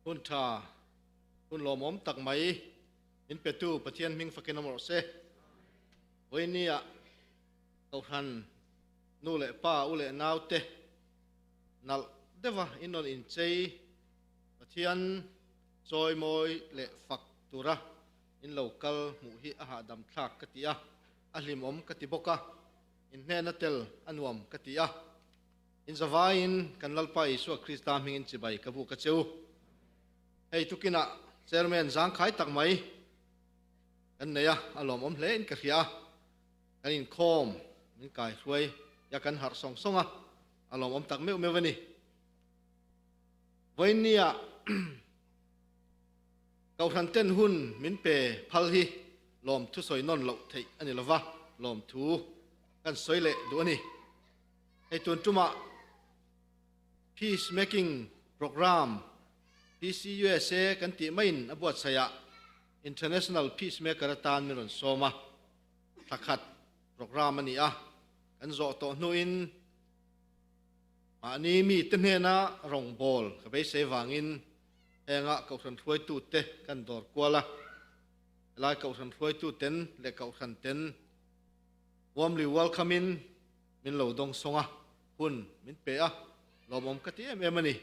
Hun tha, hun lawmawm tak mai min petu Pathian hming fakin awm rawh se. Vawinia Kohhran nu leh pa, u leh nau te nalh deuha in rawn inchei Pathian chawimawi leh fak tura in lo kal hmuh hi a hahdam thlak ka ti a, a hlimawm ka ti bawk a, in hnena tel a nuam ka ti a. In zavaiin kan Lalpa Isua Krista hmingin chibai ka buk a che u. Hei tukinah Chairman zangkhai tak mai kan nei a, a lawmawm hle in ka hria a, kan inkhawm min kai hruai ya kan harh sawng sawng a, a lawmawm tak meuh meuh a ni. Vawiinnia Kohhran ten hun min pe phal hi lawmthu sawi nawn loh theih a ni lova, lawmthu kan sawi leh duh a ni. Hei tun tumah Peace Making Programme PCUSA kan tih maiin a buatsaih ah International Peace Maker atan min rawn sawm a, thla khat programme a ni a, kan zawh tawh hnuin mahni mite hnena rawngbâwl ka beisei vangin henga Kohhran hruaitute kan dawr kual a, helai Kohhran hruaituten leh Kohhran ten warmly welcome in min lo dawng sawng a, hun min pe a, lawmawm ka ti em em a ni.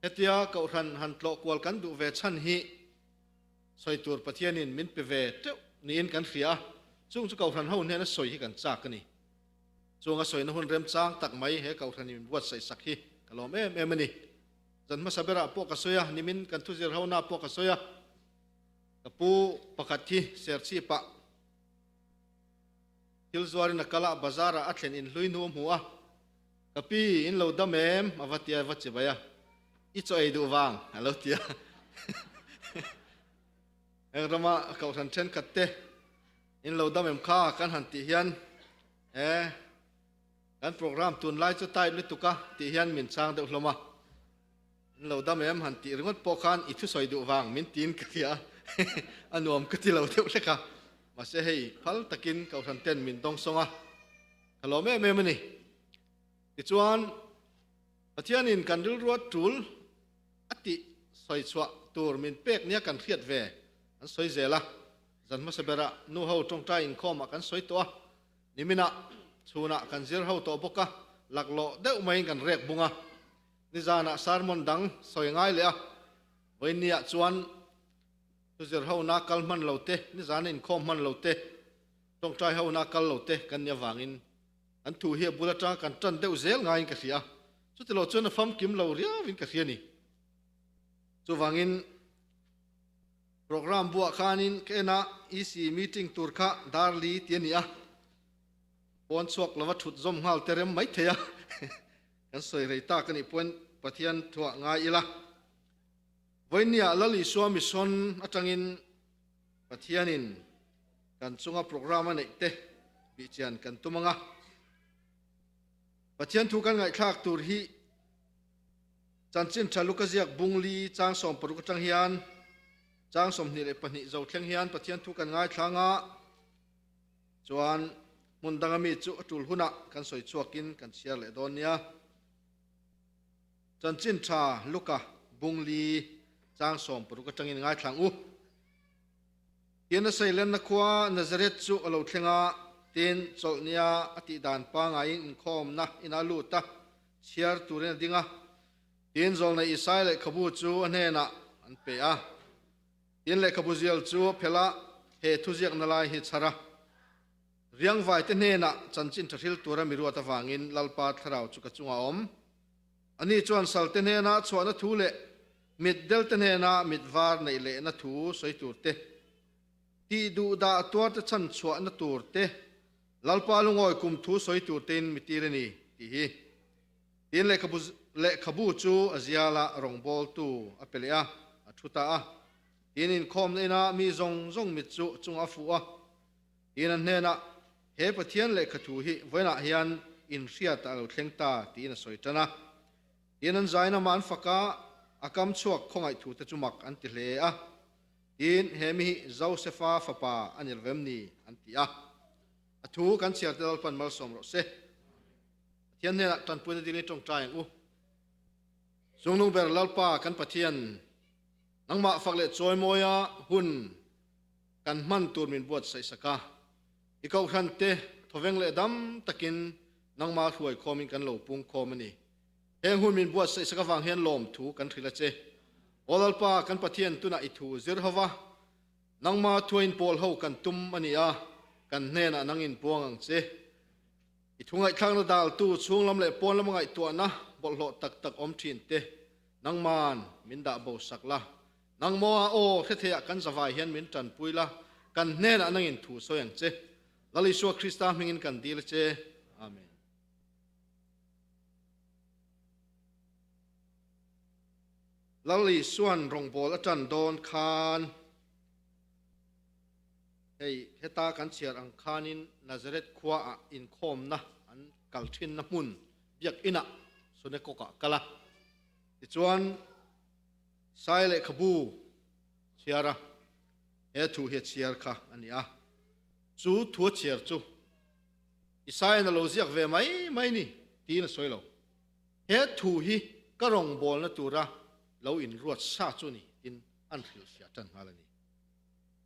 Hetia Kohhran han tlawh kual kan duh ve chhan hi sawi tur Pathianin min pe ve teuh niin kan hria a, chung chu Kohhran ho hnena sawi hi kan chak a ni. Chung a sawina hun remchang tak mai he Kohhranin min buatsaih sak hi ka lawm em em a ni. Zan hmasa berah pawh ka sawi a, nimin kan thuzir hona pawh ka sawi a, ka pu pakhat hi Serchhipah, Thil zuarin a kal a, bazar ah a thlen in hlui hnu a hmu a, Ka pi, in lo dam em? a va ti a, va chibai a, I chaw ei duh vang, a lo ti a. Heng rama kohhran thenkhat te in lo dam em kha kan han tih hian, E, kan program tunlai chu tight lutuk a tih hian min chang deuh hlawm a. In lo dam em han tih ringawt pawh khan i thusawi duh vang min tiin ka ti a, a nuam ka ti lo deuh hlek a. Mahse hei phal takin Kohhran ten min dawng sawng a, ka lawm em em a ni. Tichuan Pathianin kan rilruat tul a tih sawi chhuah tur min pek nia kan hriat ve an sawi zel a, zan hmasa berah nu ho tawngtai inkhawmah kan sawi tawh a, niminah chhunah kan zir ho tawh bawk a, laklawh deuh maiin kan rek bung a. Nizanah sermon dang sawi ngai leh a, vawiinniah chuan thuzir hona kal hman lo te, nizana inkhawm hman lo te, tawngtai hona kal lo te kan nih avangin an thu hi a bul atanga kan tan deuh zel ngaiin ka hria a, chutiloh chuan a famkim lo riauin ka hria a ni. Chuvangin programme buah khanin ka en a, EC meeting tur kha Darli ti a ni a, pawn chhuak lova thut zawm nghal te rem maithei a. Kan sawi rei tak a nih pawhin Pathian thuah ngai ila. Vawinia Lal Isua mission atangin Pathianin kan chunga programme a neih te bihchian kan tum ang a. Pathian thu kan ngaihthlak tur hi Chanchin Tha Luka ziak Bungli chang 60 atang hian chang 22 zo thleng hian Pathian thu kan ngaithla ang a. Chuan hmun danga mi chu a tul hunah kan sawi chhuakin kan chhiar leh dawn nia. Chanchin tha Luka Bungli chang 60 atangin ngaithlang u. Tin a seilenna khua Nazareth chu a lo thleng a, tin chawlhnia a tih dan pangaiin inkhawmna inah a lut a, chhiar turin a ding a. Tin zawlnei Isaiah lehkhabu chu a hnenah an pe a. Tin lehkhabu zial chu a phelh a, he thuziakna lai hi chhar a. Riangvaite hnenah chanchin tha hril tura mi ruat avangin Lalpa thlarau chu ka chungah a awm. Ani chuan salte hnena chhuahna thu leh mit delte hnena mit var neih lehna thu sawi tur te, tih duh dah tuarte chhan chhuahna tur te, Lalpa lungawi kum thu sawi tur tein mi tir a ni, tih hi. Tin lehkhabu lehkhabu chu a ziala rawngbawltu a pe leh a, a thu ta a. Tin inkhawmna inah mi zawng zawng mit chu chungah a fuh a. Tin an hnenah, He Pathian lehkhathu hi vawiinah hian inhriatah a lo thleng ta, tiin a sawi tan a. Tin an zaina mah an fak a, a kam chhuak khawngaih thute chu mak an ti hle a. Tin, he mi hi Josefa fapa a ni lovem ni? an ti a. A thu kan chhiarte Lalpan malsawm rawh se. Pathian hnenah tanpuina dil i tawngtai ang u. Chungnung ber Lalpa kan Pathian. Nangmah fak leh chawimawia hun kan hman tur min buatsaih sak a, i kohhran te thawveng leh dam takin nangmah hruai khawmin kan lo pung khawm a ni. Heng hun min buatsaih sak avang hian lawmthu kan hrilh a che. Aw Lalpa, kan Pathian tunah i thu zir ho va, nangmah thuain pawl ho kan tum a ni a, kan hnenah nang inpuang ang che. I thu ngaihthlakna daltu chhunglam leh pawnlama ngaihtuahna bawlhhlawh tak tak awm thin te nangman min dah bo sak la. Nangmaw aw hretheiah kan zavai hian min tanpui la, kan hnenah nangin thu sawi ang che. Lal Isua Krista hmingin kan dil a che. Amen. Lal Isua'n rawngbâwl a ṭan dâwn khân, hei heta kan chhiar ang khânin Nazareth khuaah inkhâwmna an kal ṭhinna hmun biakinah Sunekawkah kal a. Tichuan, Sai lehkhabu chhiar a, he thu hi a chhiar kha a ni a. Chu thu a chhiar chu Isaia'n a lo ziak ve mai mai ni tiin a sawi lo. He thu hi ka rawngbawlna tura lo inruat sa chu ni tiin an hrilhfiah tan nghal a ni.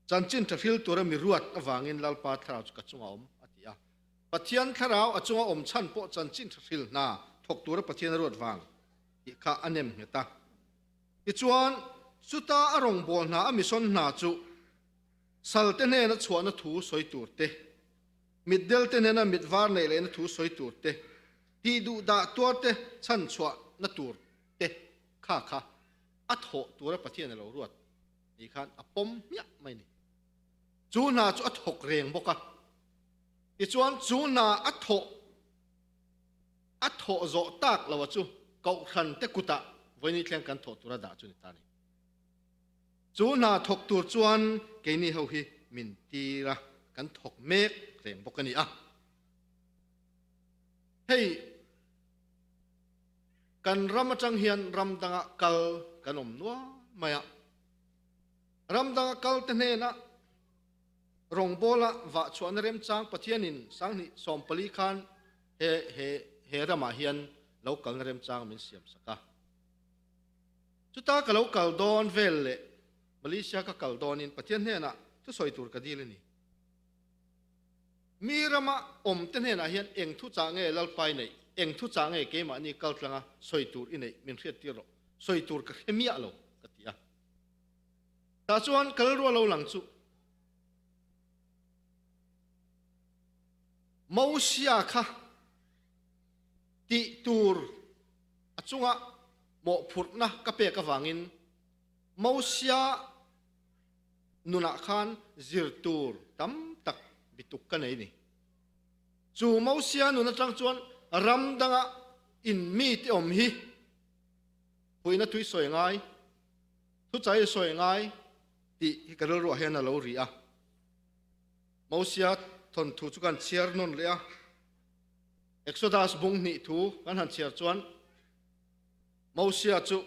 Chanchin tha hril tura mi ruat avangin Lalpa thlarau chu ka chunga awm, a ti a. Pathian thlarau a chunga awm chhan pawh chanchin tha hril hna thawk tura Pathian a ruat vang tih kha a nem nghet a. Tichuan, chuta a rawngbâwl hna a mission hna chu salte hnêna chhuahna thu sawi tûr te, mitdelte hnêna mit vâr neih lehna thu sawi tûr te, tih duh dah tuar te chhan chhuahna tûr te kha kha a thawh tûra Pathian a lo ruat ni khân a pawm hmiah mai a ni. Chu hna chu a thawk rêng bawk a. Tichuan, chu hna a thawh. A thawh zawh tak lo a chu Kohhran te kutah vawiin thleng kan thawh tura dah chu ni ta a ni. Chu hna thawk tur chuan keini ho hi min tir a, kan thawk mek reng bawk a ni a. Hei kan ram atang hian ram danga kal kan awm nual mai a. Ram danga kal te hnenah Rawngbawla vah chhuahna remchang Pathianin 2014 khan he he he ramah hian lo kalna remchang min siam sak a. Chuta ka lo kal dawn vel leh Malaysia ka kal dawnin Pathian hnenah thusawi tur ka dil a ni. Mi rama awmte hnenah hian eng thuchah nge Lalpa i neih, eng thuchah nge keimahni kaltlanga sawi tur i neih min hriattir rawh, sawi tur ka hre miah lo ka ti a. Tah chuan kal rual lo lang chu Mosia kha tih tur a chunga mawhphurhna ka pek avangin Mosia nunah khan zir tur tam tak bituk ka nei ni. Chu Mosia nun atang chuan ram danga in mite awm hi puihna tui sawi ngai Thuchai sawi ngai tih hi ka rilruah hian a lo ri a. Mosia thawnthu chu kan chhiar nawn leh a. Exodus bung hnih thu kan han chhiar chuan Mosia chu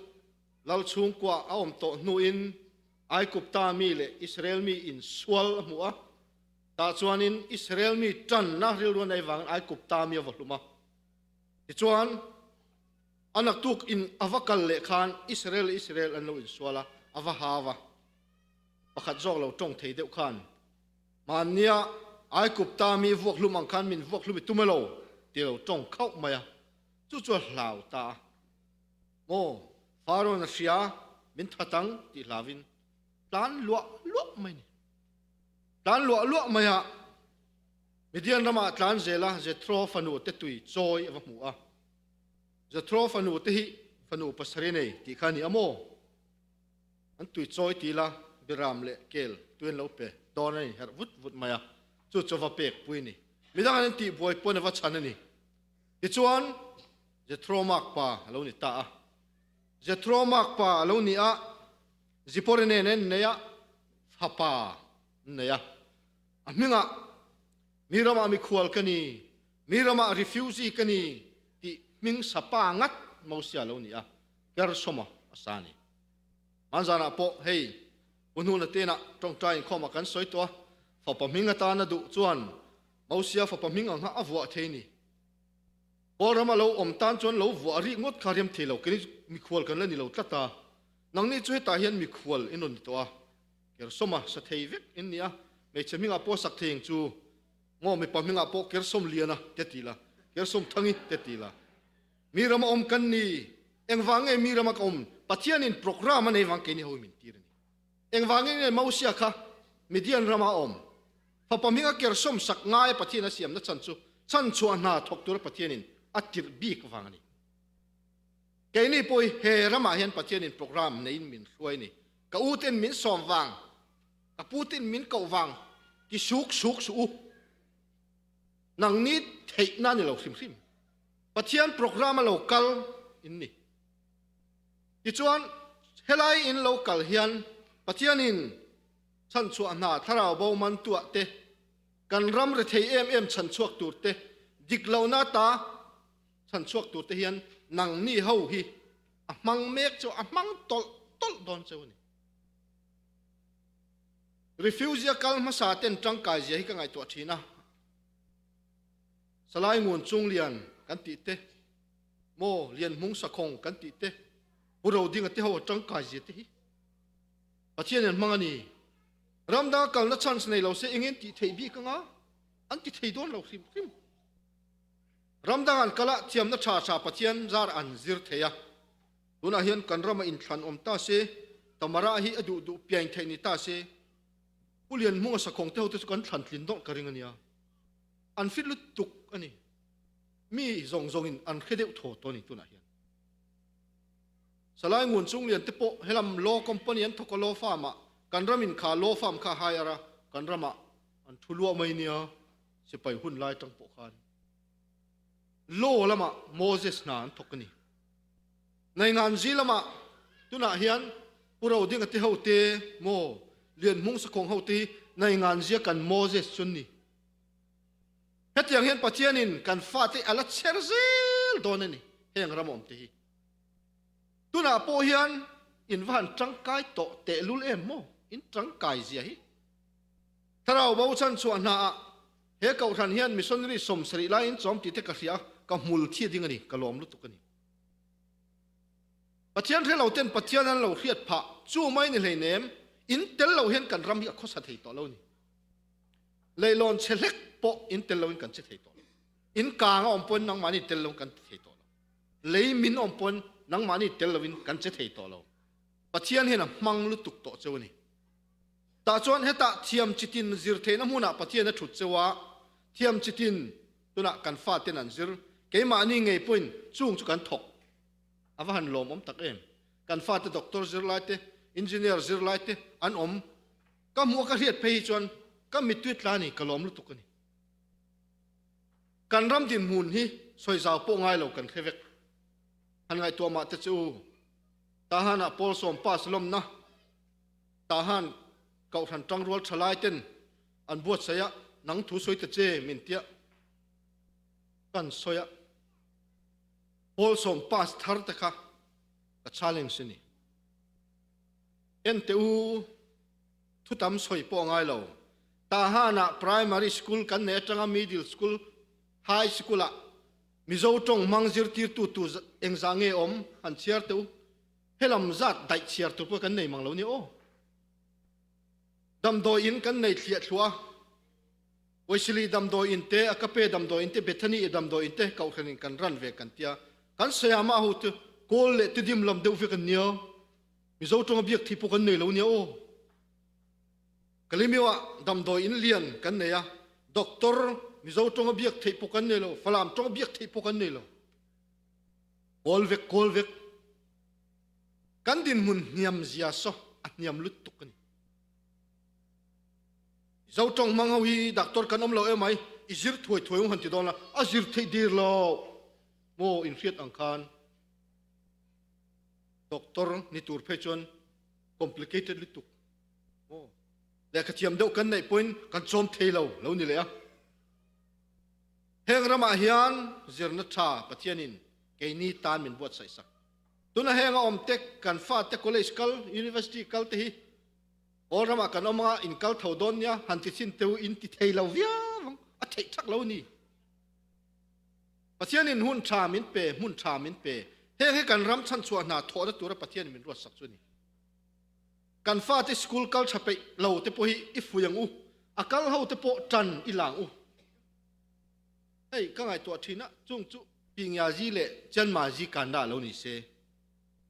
lal chhungkua a awm tawh hnuin Aigupta mi leh Israel mi insual a hmu a. Tah chuanin Israel mi tanna rilru a nei vangin Aigupta mi a va hlum a. Tichuan, A naktuk in a va kal leh khan Israel leh Israel an lo insual a, a va hau a. Pakhat zawk lo tawng thei deuh khan, Hmannia Aigupta mi vuak hlum ang khan min vuak hlum i tum elo? ti lo tawng khauh mai a. Chu chu a hlau ta a. Maw, Pharaoh-in a hria, min that ang tih hlauvin tlan luah luah mai a ni. Tlan luah luah mai a, Midian ramah tlan zel a, Jethro fanu te tui chawi a va hmu a. Jethro fanu te hi fanu pasarih nei tih kha a ni a maw? An tui chawi ti la, Biram leh Kel tui an lo pe dawn a inherh vut vut mai a, chu chu a va pek pui a ni. Midang an intih buai pawn a va chhan a ni. Tichuan, Jethro makpa a lo ni ta a. Jethro makpa a lo ni a, Zipporah nen an innei a, fapa an nei a. A hmingah, Mi ramah mikhual ka ni, mi ramah refugee ka ni tih hming sapa ngat Mosia lo ni a, Gersoma a sa a ni. Hmanzanah pawh hei Pu Hnuna tenah tawngtai inkhawmah kan sawi tawh a, fapa hming atana duh chuan Mosia fapa hming ang kha a vuah thei ni. Kawl rama lo awm tan chuan lo vuah rih ngawt kha rem thei lo, kei mikhual kan la ni lo tlat a. Nangni chu hetah hian mikhual in rawn ni tawh a, Kersawma sa thei vek in ni a, hmeichhe hmingah pawh sak thei ang chu, maw mipa hmingah pawh Kersawm Liana te ti la, Kersawm Thangi te ti la. Mi rama awm kan ni, engvang nge mi rama ka awm? Pathianin programme a nei vang keini ho hi min tir a ni. Engvangin nge Mosia kha Midian rama a awm? Fapa hminga Kersawm sak ngaia Pathian a siamna chhan chu chhanchhuah hna thawk tura Pathianin a tirh bik vang a ni. Keini pawh hi he ramah hian Pathianin programme neiin min hruai a ni. Ka u ten min sawm vang, ka pu ten min koh vang ti suk suk suh u. Nangni theihna a ni lo hrim hrim. Pathian programme a lo kal in ni. Tichuan, helai in lo kal hian Pathianin chhanchhuah hna thlarau bo man tuah te, kan ram rethei em em chhanchhuak tur te, dik lohna ta chhanchhuak tur te hian nangni ho hi a hmang mek chu a hmang tawlh tawlh dawn cheu a ni. Refugee a kal hmasa ten tangkai zia hi ka ngaihtuah thin a, Salai Ngun Chunglian kan tih te, Maw Lianhmung Sakhawng kan tih te, Pu Rodinga te ho a tangkai zia te hi Pathian in hmang a ni. Ramdang a kalna chance nei lo se engin tih theih bik anga an ti thei dawn lo hrim hrim. Ramdang an kal a, thiamna tha tha Pathian zar an zir thei a. Tunah hian kan rama inthlan awm ta se, Tamara hi a duh duh piain theih ni ta se, Pu Lianhmunga Sakhawng te ho te chu kan thlan tlin dawrh ka ring a nia. An fit lutuk a ni. Mi zawng zawngin an hre deuh thaw tawh a ni tunah hian. Salai Ngun Chunglian te pawh helam law company an thawk a law firm ah kan ramin kha law firm kha hire a kan ramah an thu luah mai nia sipai hun lai tang pawh khan law lamah Moses hna an thawk a ni. Ngainganzi lamah tunah hian Pu Rodinga te ho te maw Lianhmung Sakhawng ho te hi Ngainganzia kan Moses chu an ni. Hetiang hian Pathianin kan fate a la chher zel dawn a ni heng ram awmte hi. Tunah pawh hian in va han tangkai tawh tehlul em maw? In tangkai zia hi. Thlarau bo chhanchhuah hnaah he kohhran hian missionary 70 laiin chawm tih te ka hria a, ka hmul thi ding a ni, ka lawm lutuk a ni. Pathian hre lo ten Pathian an lo hriat phah chu mai ni hleinem, in tel lo hian kan ram hi a khawsa thei tawh lo ni. Leilawn chhe hlek pawh in tel loin kan che thei tawh lo. In kang a awm pawn nangmahni tel loin kan ti thei tawh lo. Lei min awm pawn nangmahni tel loin kan che thei tawh lo. Pathian hian a hmang lutuk tawh cheu a ni. Tah chuan hetah thiam chitin zir theihna hmunah Pathian a thut cheu a, thiam chitin tunah kan faten an zir, keimahni ngei pawhin chung chu kan thawk. A va han lawmawm tak em! Kan fate doctor zirlai te, engineer zirlai te an awm. Ka hmuh a ka hriat phei hi chuan ka mittui tla ni, ka lawm lutuk a ni. Kan ram dinhmun hi sawi zau pawh ngai lo kan hre vek. Han ngaihtuah mah te chu u. Tahan ah Paul sawm pass lawmna Tahan Kohhran tangrual thalai ten an buatsaih a, nang thu sawi ta che min tia kan sawi a. Paul sawm pass thar te kha ka challenge a ni. En teh u, thu tam sawi pawh a ngai lo. Tahanah primary school kan nei atanga middle school, high school ah Mizo tawng hmang zirtirtu tu engzah nge awm han chhiar teh u. Helam zat daih chhiar tur pawh kan nei mang lo nia aw. Damdawi in kan nei thliah thluah a, Wesley damdawi in te, Agape damdawi in te, Bethany damdawi in te Kohhran in kan ran ve kan tia. Kan sayama ho chu kawl leh tidim lam deuh vek an nia. Mizo tawnga biak thih pawh kan nei lo nia aw. Kalimiwa damdawi in lian kan nei a, doctor Mizo tawnga biak theih pawh kan nei lo, Falam tawnga biak theih pawh kan nei lo. Kawl vek, kawl vek. Kan dinhmun hniam zia saw a hniam lutuk a ni. Mizo tawng hmang ho hi doctor kan awm lo emai, i zir thuai thuai ung han ti dawn la, a zir theih dir lo maw inhriat ang khan. Doctor ni tur phei chuan complicated lutuk maw lehkha thiam deuh kan neih pawhin kan chawm thei lo lo ni leh a. Heng ramah hian zirna tha Pathianin keini tan min buatsaih sak. Tuna heng a awm te kan fate college kal, university kal te hi Kawl ramah kan awm anga in kal tho dawn nia han ti chhin teu in ti thei lo viau ang, a theih thak lo ni. Pathianin hun tha min pe, hmun tha min pe. Heng hi kan ram chhanchhuah hna thawhna tura Pathianin min ruatsak chu a ni. Kan fate school kal tha peih lo te pawh hi i fui ang u, a kal ho te pawh tan i lang u. Hei ka ngaihtuah thin a, chung chu Pingyazi leh Chianmazi kanda lo ni se.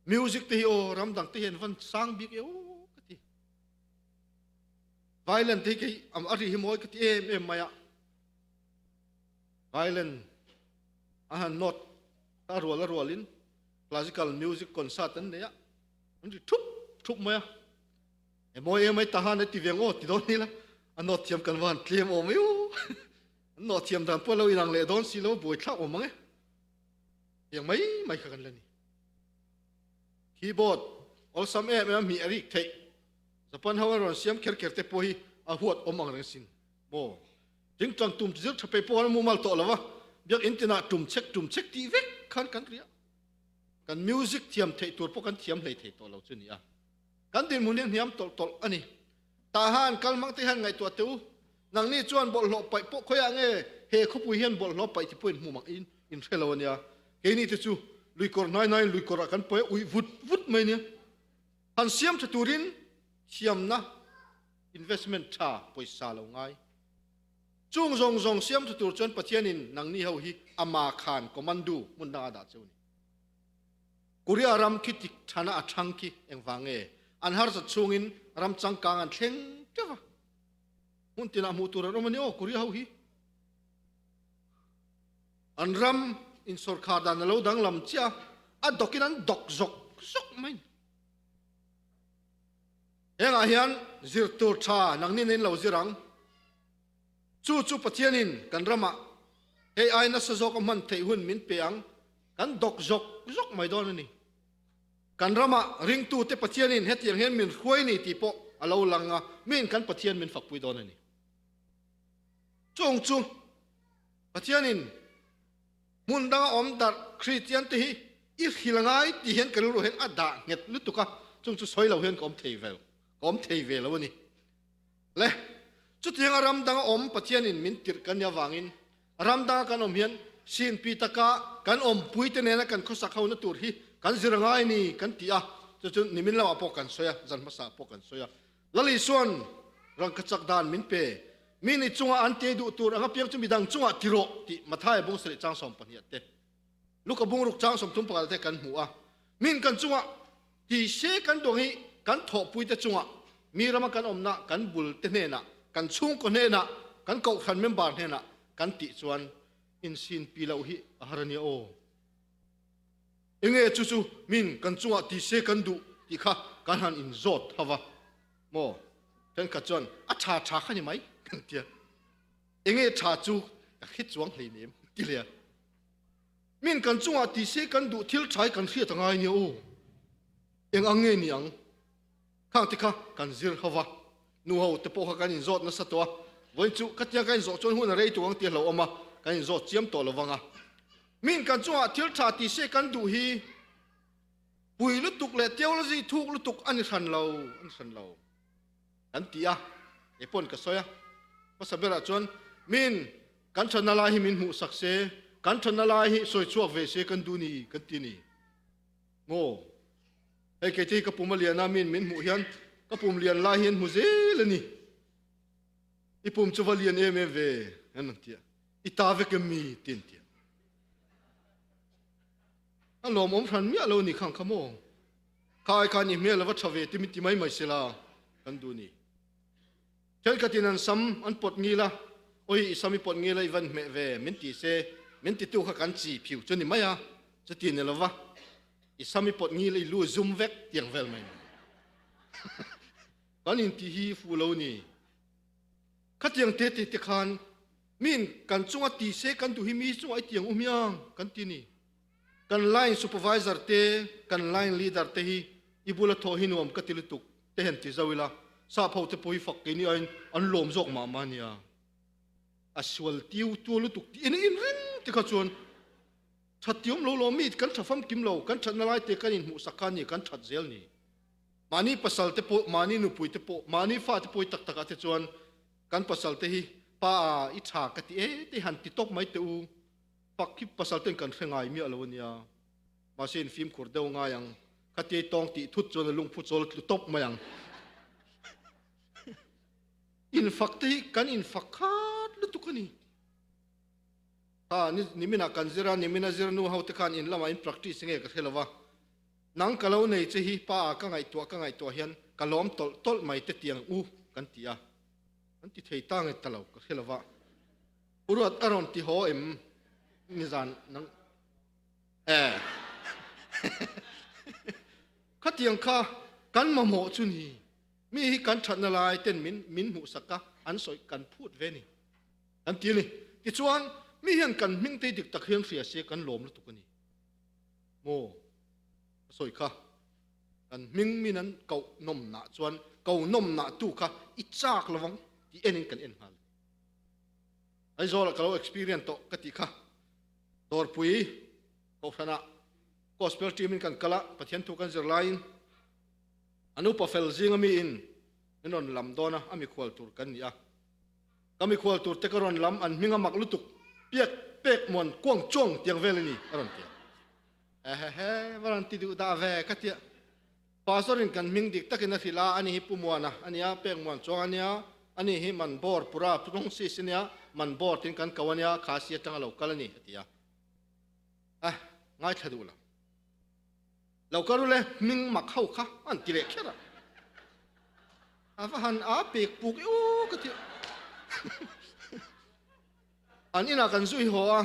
Music te hi aw ram dang te hian van sang bik e aw ka ti. Violin te hi kei a ri hi mawi ka ti em em mai a. Violin a han note a rual a rualin classical music concert an nei a, an ri thup thup mai a. E mawi em mai tahan a ti ve ngawt ti dawn ila a note thiam kan van tlem awm mai u. An note thiam dan pawh lo inang leh dawn si lo buai thlak awm ang e. Tiang mai mai kha kan la ni. Keyboard awlsam em em a hmih a rik theih. Japan ho an rawn siam kher kher te pawh hi a huat awm ang reng sin maw. Tingtang tum zir tha pei pawh an mumal tawh lo va, biakinn tinah tum chek tum chek tih vek khan kan ria. Kan music thiam theih tur pawh kan thiam hlei thei tawh lo chu ni a. Kan dinhmun hi a hniam tawlh tawlh a ni. Tahan kal hmang te hian ngaihtuah teh u. Nangni chuan bawlhhlawh paih pawh khawiah nge he khawpui hian bawlhhlawh paih ti pawhin hmu mak in in hre lo a nia. Keini te chu luikawr hnai hnaiin luikawrah kan pawi a uih vut vut mai nia. Han siam tha turin thiamna investment tha pawisa lo ngai. Chung zawng zawng siam tha tur chuan Pathianin nangni ho hi ama khan commando hmun dangah a dah cheu a ni. Korea ram khi tik thana a thang khi engvang nge an harsat chhungin ram changkang an thleng teuh a. Hmun tinah hmuh tur an awm a ni aw Korea ho hi. An ram in sawrkhar dan a lo danglam chiah a, a dawkin an dawk zawk zawk mai. Hengah hian zir tur tha nangni nen lo zir ang. Chu chu Pathianin kan ramah hei ai nasa zawk a hman theih hun min pe ang, kan dawk zawk zawk mai dawn a ni. Kan ramah ringtute Pathianin hetiang hian min hruai ni tih pawh a lo lang a, miin kan Pathian min fakpui dawn a ni. Chung chu Pathianin hmun danga awm darh Kristian te hi i hril ngai tih hian ka rilru hian a dah nghet lutuk a, chung chu sawi lo hian ka awm thei ve ka awm thei ve lo a ni. Le, chutianga ram danga awm Pathianin min tirh kan nih avangin ram danga kan awm hian sinpi taka kan awmpui te nena kan khawsak hona tur hi kan zir ngai ni kan ti a, chu chu nimin lamah pawh kan sawi a, zan hmasa pawh kan sawi a. Lali chuan rangka chak dan min pe, mi ni chunga an tei duh tur anga piang chu midang chungah ti rawh tih Mathaia bung sarih chang 12 te, Luka bung ruk chang 31 te kan hmu a. Min kan chungah ti se kan duang hi kan thawhpui te chungah mi rama kan awmna kan bul te hnenah, kan chhungkaw hnenah, kan kohhran member hnenah kan tih chuan insinpi loh hi a har a nia aw. Enge chu chu min kan chungah ti se kan duh tih kha kan han inzawt tho va maw? Thenkhat chuan a tha tha kha ni mai kan tia. Enge tha chu ka hre chuang hleinem ti leh a. Min kan chungah ti se kan duh thil tha hi kan hriat a ngai nia aw. Eng ang nge ni ang? Khang te kha kan zir ho va, nu ho te pawh kha kan inzawt nasa tawh a, vawiin chu ka tia ka inzawh chuan hun a rei tuk ang tih a hlauhawm a, kan inzawt chiam tawh lo vang a. Min kan chungah thil tha ti se kan duh hi pui lutuk leh theology thuk lutuk a ni hran lo, a ni hran lo kan ti a, kei pawn ka sawi a. Hmasa berah chuan min kan thatna lai hi min hmuhsak se, kan thatna lai hi sawi chhuak ve se kan duh ni kan ti ni. Maw? Hei kei te hi ka pum a lian a, min min hmuh hian ka pum lian lai hian hmu zel a ni. I pum chu va lian em em ve an rawn ti a, i ta vek em mi ti an ti a. A lawmawm hran miah lo ni khang kha maw? Kha ai khan i hmel a va tha ve ti min ti mai mai sela kan duh ni. Thenkhatin an sam an pawt ngil a, awi i sam i pawt ngil a i van hmeh ve min ti se, min titu kha kan chi phiu chu ni mai a, chuti ni lova i sam i pawt ngil a i lu zum vek tiang vel mai mai. Kan inti hi fu lo ni. Khatiang te te te khan min kan chunga ti se kan duh hi mi chunga i tiang u hmiang kan ti ni. Kan line supervisor te, kan line leader te hi i bula thawh hi nuam ka ti lutuk te hian ti zo ila, sap ho te pawh hi fak keini aiin an lawm zawk mah mah nia. A sual tiu tua lutuk tih in inring te kha chuan that ti awm lo lo mi kan tha famkim lo, kan thatna lai te kan inhmuhsak kha ni kan that zel ni. Mahni pasal te pawh, mahni nupui te pawh, mahni fa te pawh hi tak takah te chuan kan pasal te hi pa i tha ka ti e te han ti tawp mai teh u. Fak hi pasal ten kan hre ngai miah lo ania. Mahse in fimkhur deuh ngai ang. Khatia i tawng tih thut chuan a lungphu chawl tlu tawp mai ang. Infak te hi kan infak khat lutuk a ni. Kha nimina kan zir a, nimina zir nu ho te khan in lamah in practice nge ka hre lo va. Nang ka lo nei che hi pa ah ka ngaihtuah ka ngaihtuah hian ka lawm tawlh tawlh mai te tiang u kan ti a. An ti thei ta nge ta lo ka hre lo va. U Ruat a rawn ti haw em nizan nang eh Khatiang kha kan mamawh chu ni. Mi hi kan thatna lai ten min min hmuhsak a, an sawi kan phut ve ni. Kan ti a ni. Tichuan, mi hian kan hming te dik tak hian hria se kan lawm lutuk a ni. Maw? Ka sawi kha. Kan hming min an koh nawmnah chuan ko nawmnah tu kha i chak lovang tih enin kan en nghal a ni. Aizawlah ka lo experience tawh ka tih kha. Dawrpui Kohhranah Gospel team in kan kal a, Pathian thu kan zir laiin an upa fel zinga miin min rawn lam dawn a, a mikhual tur kan ni a. Ka mikhual tur te ka rawn lam an hming a mak lutuk, piak pek muan kuang chuang tiang vel a ni a rawn ti a. Ehehe, va rawn ti duh dah ve ka tia. Pastor in kan hming dik takin a hrilh a, ani hi Pu Muana a nia, Pek Muan Chuang a nia, ani hi Man Bawr Pura Rawng Sis a nia, Man Bawr tiin kan ko a nia, Khasi atanga lo kal a ni a ti a. A ngaithla duh lo. Lo ka rule hming mak ho kha an ti leh kher a. A va han a pek puk i u ka ti. An inah kan zui haw a,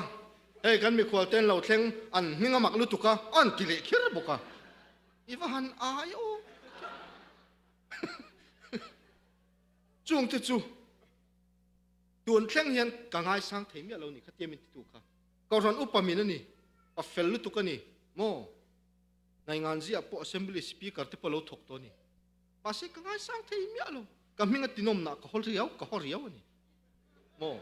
hei kan mikhual ten lo thleng an hming a mak lutuk a, an ti leh kher bawk a. I va han ai u. Chung te chu tun thleng hian ka ngaisang thei miah lo ni kha tia min titu kha. Kohhran upa min a ni, pa fel lutuk a ni maw? Ngaingan ziah pawh Assembly Speaker te pawh lo thawk tawh a ni. Mahse ka ngaisang thei miah lo, ka hming a tinawmnah ka haw riau, ka haw riau a ni maw?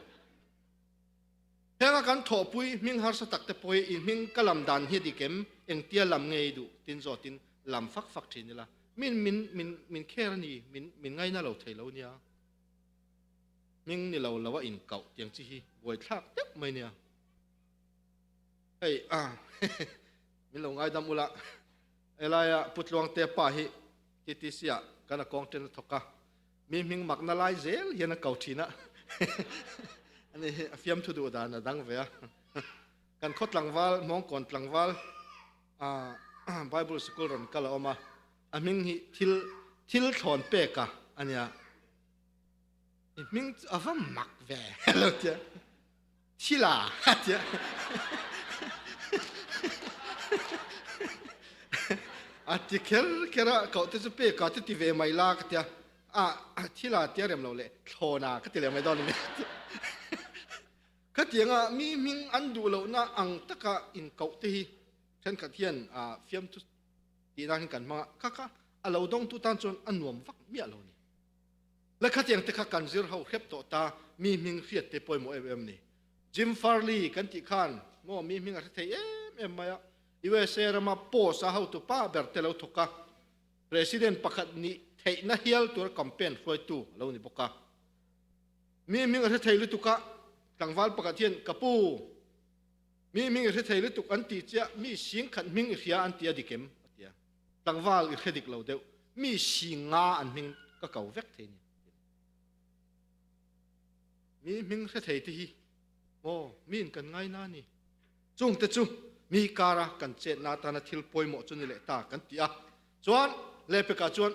Henga kan thawhpui hming harsa tak te pawh hi i hming ka lam dan hi a dik em? Engtia lam nge i duh? Tin zawtin lam fak fak thin ila, min min min min kher a ni, min min ngaina lo thei lo nia. Hming ni lo lo a inkauh tiang chi hi buaithlak deuh mai nia. Hei a min lo ngaidam ula helaia Pu Tluangte pa hi TTC ah kan a kawng ten a thawk a, mi hming makna lai zel hian a ko thin a, ani hi a fiamthu duh dan a dang ve a. Kan khaw tlangval Hmawngkawn tlangval Bible sikul rawn kal a awm a, a hming hi thil thil thlawn pek a ania. I hming chu a va mak ve lo tia. Thila tia. A ti kher kher a, koh te chu pek a te ti ve mai la ka tia. A thila tia rem lo leh thlawna ka ti leh mai dawn a ni. Khatianga mi hming an duh lohna ang taka inkoh te hi thenkhat hian fiamthu tih nan hian kan hmang a, kha kha a lo dawngtu tan chuan a nuam vak miah lo a ni. La khatiang te kha kan zir ho hrep tawh ta, mi hming hriat te pawimawh em em ni. Jim Farley kan tih khan maw mi hming a hre thei em em mai a, USA rama post a hotu pa ber te lo thawk a, President pakhat nih theihna hial tura campaign hruaitu a lo ni bawk a. Mi hming a hre thei lutuk a, tlangval pakhat hian ka pu, mi hming i hre thei lutuk an ti chiah, mi sing khat hming i hria an ti a dik em? a ti a. Tlangval i hre dik lo deuh, mi si nga an hming ka ko vek thei nia. Mi hming hre thei te hi maw mi in kan ngai na ni. Chung te chu mi kara kan chetna atana thil pawimawh chu ni leh ta kan ti a. Chuan lehpekah chuan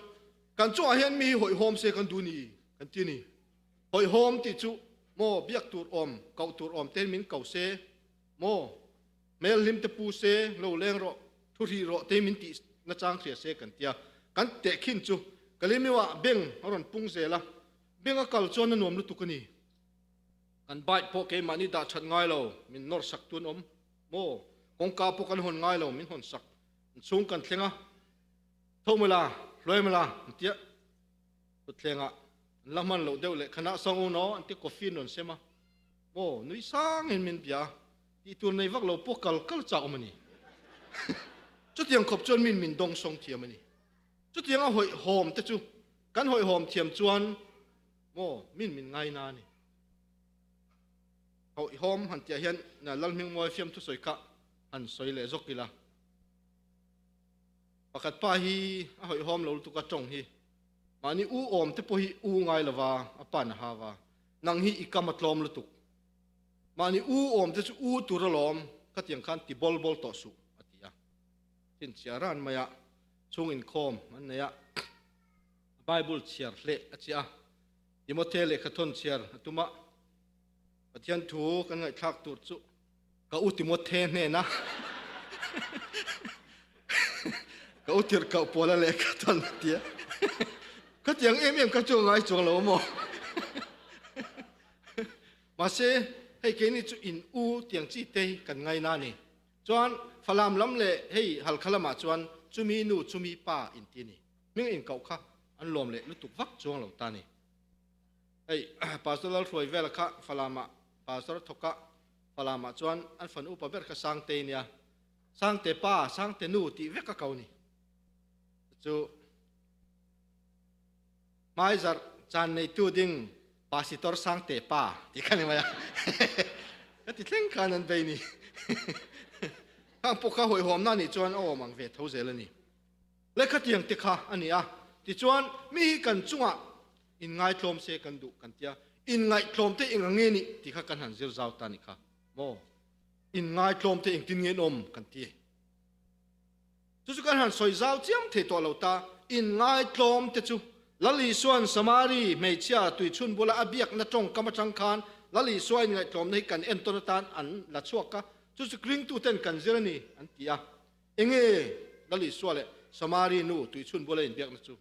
kan chungah hian mi hi hawihhawm se kan duh ni kan ti a ni. Hawihhawm tih chu maw biak tur awm, koh tur awm te min ko se maw Hmel hlim te pu se, lo leng rawh, thu hrih rawh te min tih nachang hria se kan tia. Kan tehkhin chu Kalimiu ah beng a rawn pung zel a, beng a kal chuan a nuam lutuk a ni. Kan bike pawh keimahni dah that ngai lo, min nawr sak tun awm maw? Kawngka pawh kan hawn ngai lo, min hawn sak. Inchhung kan thleng a, tho mawla, hluai mawla an tia. Thutthlengah an la hman loh deuh leh khanah sawng u naw an ti coffee an rawn sem a, maw nui sangin min bia a. Tih tur nei vak lo pawh kal kal chak awm a ni. Chutiang khawp chuan min min dawng sawng thiam a ni. Chutiang a hawihhawm te chu kan hawihhawm thiam chuan maw min min ngai na a ni. Hawihhawm han tihah hian Lalhmingmawi fiamthu sawi kha han sawi leh zawk ila. Pakhat pa hi a hawihhawm lo lutuk a tawng hi. Mahni u awm te pawh hi u ngai lova a pa'n a hau a, nang hi i kam a tlawm lutuk. Mahni u awm te chu u tur alawm, khatiang khan ti bawl bawl tawh suh, a ti a. Chhinchhiah ran mai a, chhung inkhawm an nei a, Bible chhiar hleh a chiah a, Timothy lehkhathawn chhiar a tum a, Pathian thu kan ngaihthlak tur chu ka u Timothy hnena ka u tirhkoh Paula lehkhathawn a tia. Khatiang em em kha chu a ngai chuang lo maw? Mahse, hei keini chu in u tiang chi te hi kan ngai na ni. Chuan Falam lam leh hei Halkha lamah chuan chumi nu chumi pa inti a ni. Hming inkoh kha an lawm leh lutuk vak chuang lo ta ni. Hei Pastor Lalhruai vela kha Falamah Pastor thawk a, Falamah chuan an fan upa ber kha Sangtei nia, Sangte pa, Sangte nu tih vek a ko ni. Chu hmaizarh chan neitu ding Pasitor Sangte pa tih kha ni mai a. Ka ti thleng khan an bei ni. Khang pawh kha hawihhawmna nih chuan a awm ang ve tho zel a ni. Lehkha tiang te kha a ni a. Tichuan mi hi kan chungah inngaihtlawm se kan duh kan tia, inngaihtlawm te eng ang nge nih tih kha kan han zir zau ta ni kha maw? Inngaihtlawm te engtin nge an awm kan ti. Chu chu kan han sawi zau chiam thei tawh lo ta, inngaihtlawm te chu Lal Isua'n Samari hmeichhia tuichhun bula a biakna tawngkam atang khan Lal Isua inngaihtlawmna hi kan entawn atan an la chhuak a, chu chu Kringtuten kan zir a ni an ti a. Enge Lal Isua leh Samari nu tuichhun bula inbiakna chu?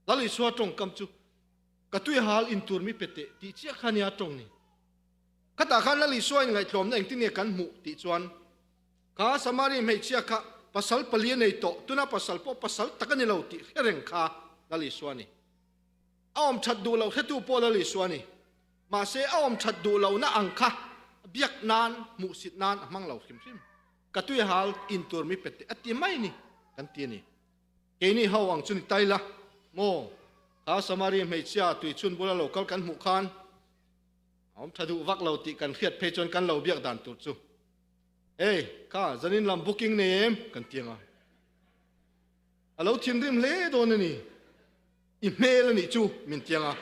Lal Isua tawngkam chu, Ka tui hal in tur mi pe teh tih chiah kha nia tawng ni. Khatah khan Lal Isua in ngaihtlawmna engtin nge kan hmuh tih chuan, Kha Samari hmeichhia kha pasal pali a nei tawh, tuna pasal pawh pasal tak a ni lo tih hre reng kha Lal Isua a ni. A awm that duh loh hretu pawh Lal Isua a ni. Mahse a awm that duh lohna ang kha biak nan, hmuhsit nan a hmang lo hrim hrim. Ka tui hal in tur mi pe teh a ti mai ni kan ti a ni. Keini ho ang chu ni tai la maw? Kha Samari hmeichhia tuichhun bula lo kal kan hmuh khan a awm tha duh vak lo tih kan hriat phei chuan kan lo biak dan tur chu Hey, kha zanin lam booking nei em? kan ti ang a. A lo thinrim hle dawn a ni. I hmel a nih chu min ti ang a.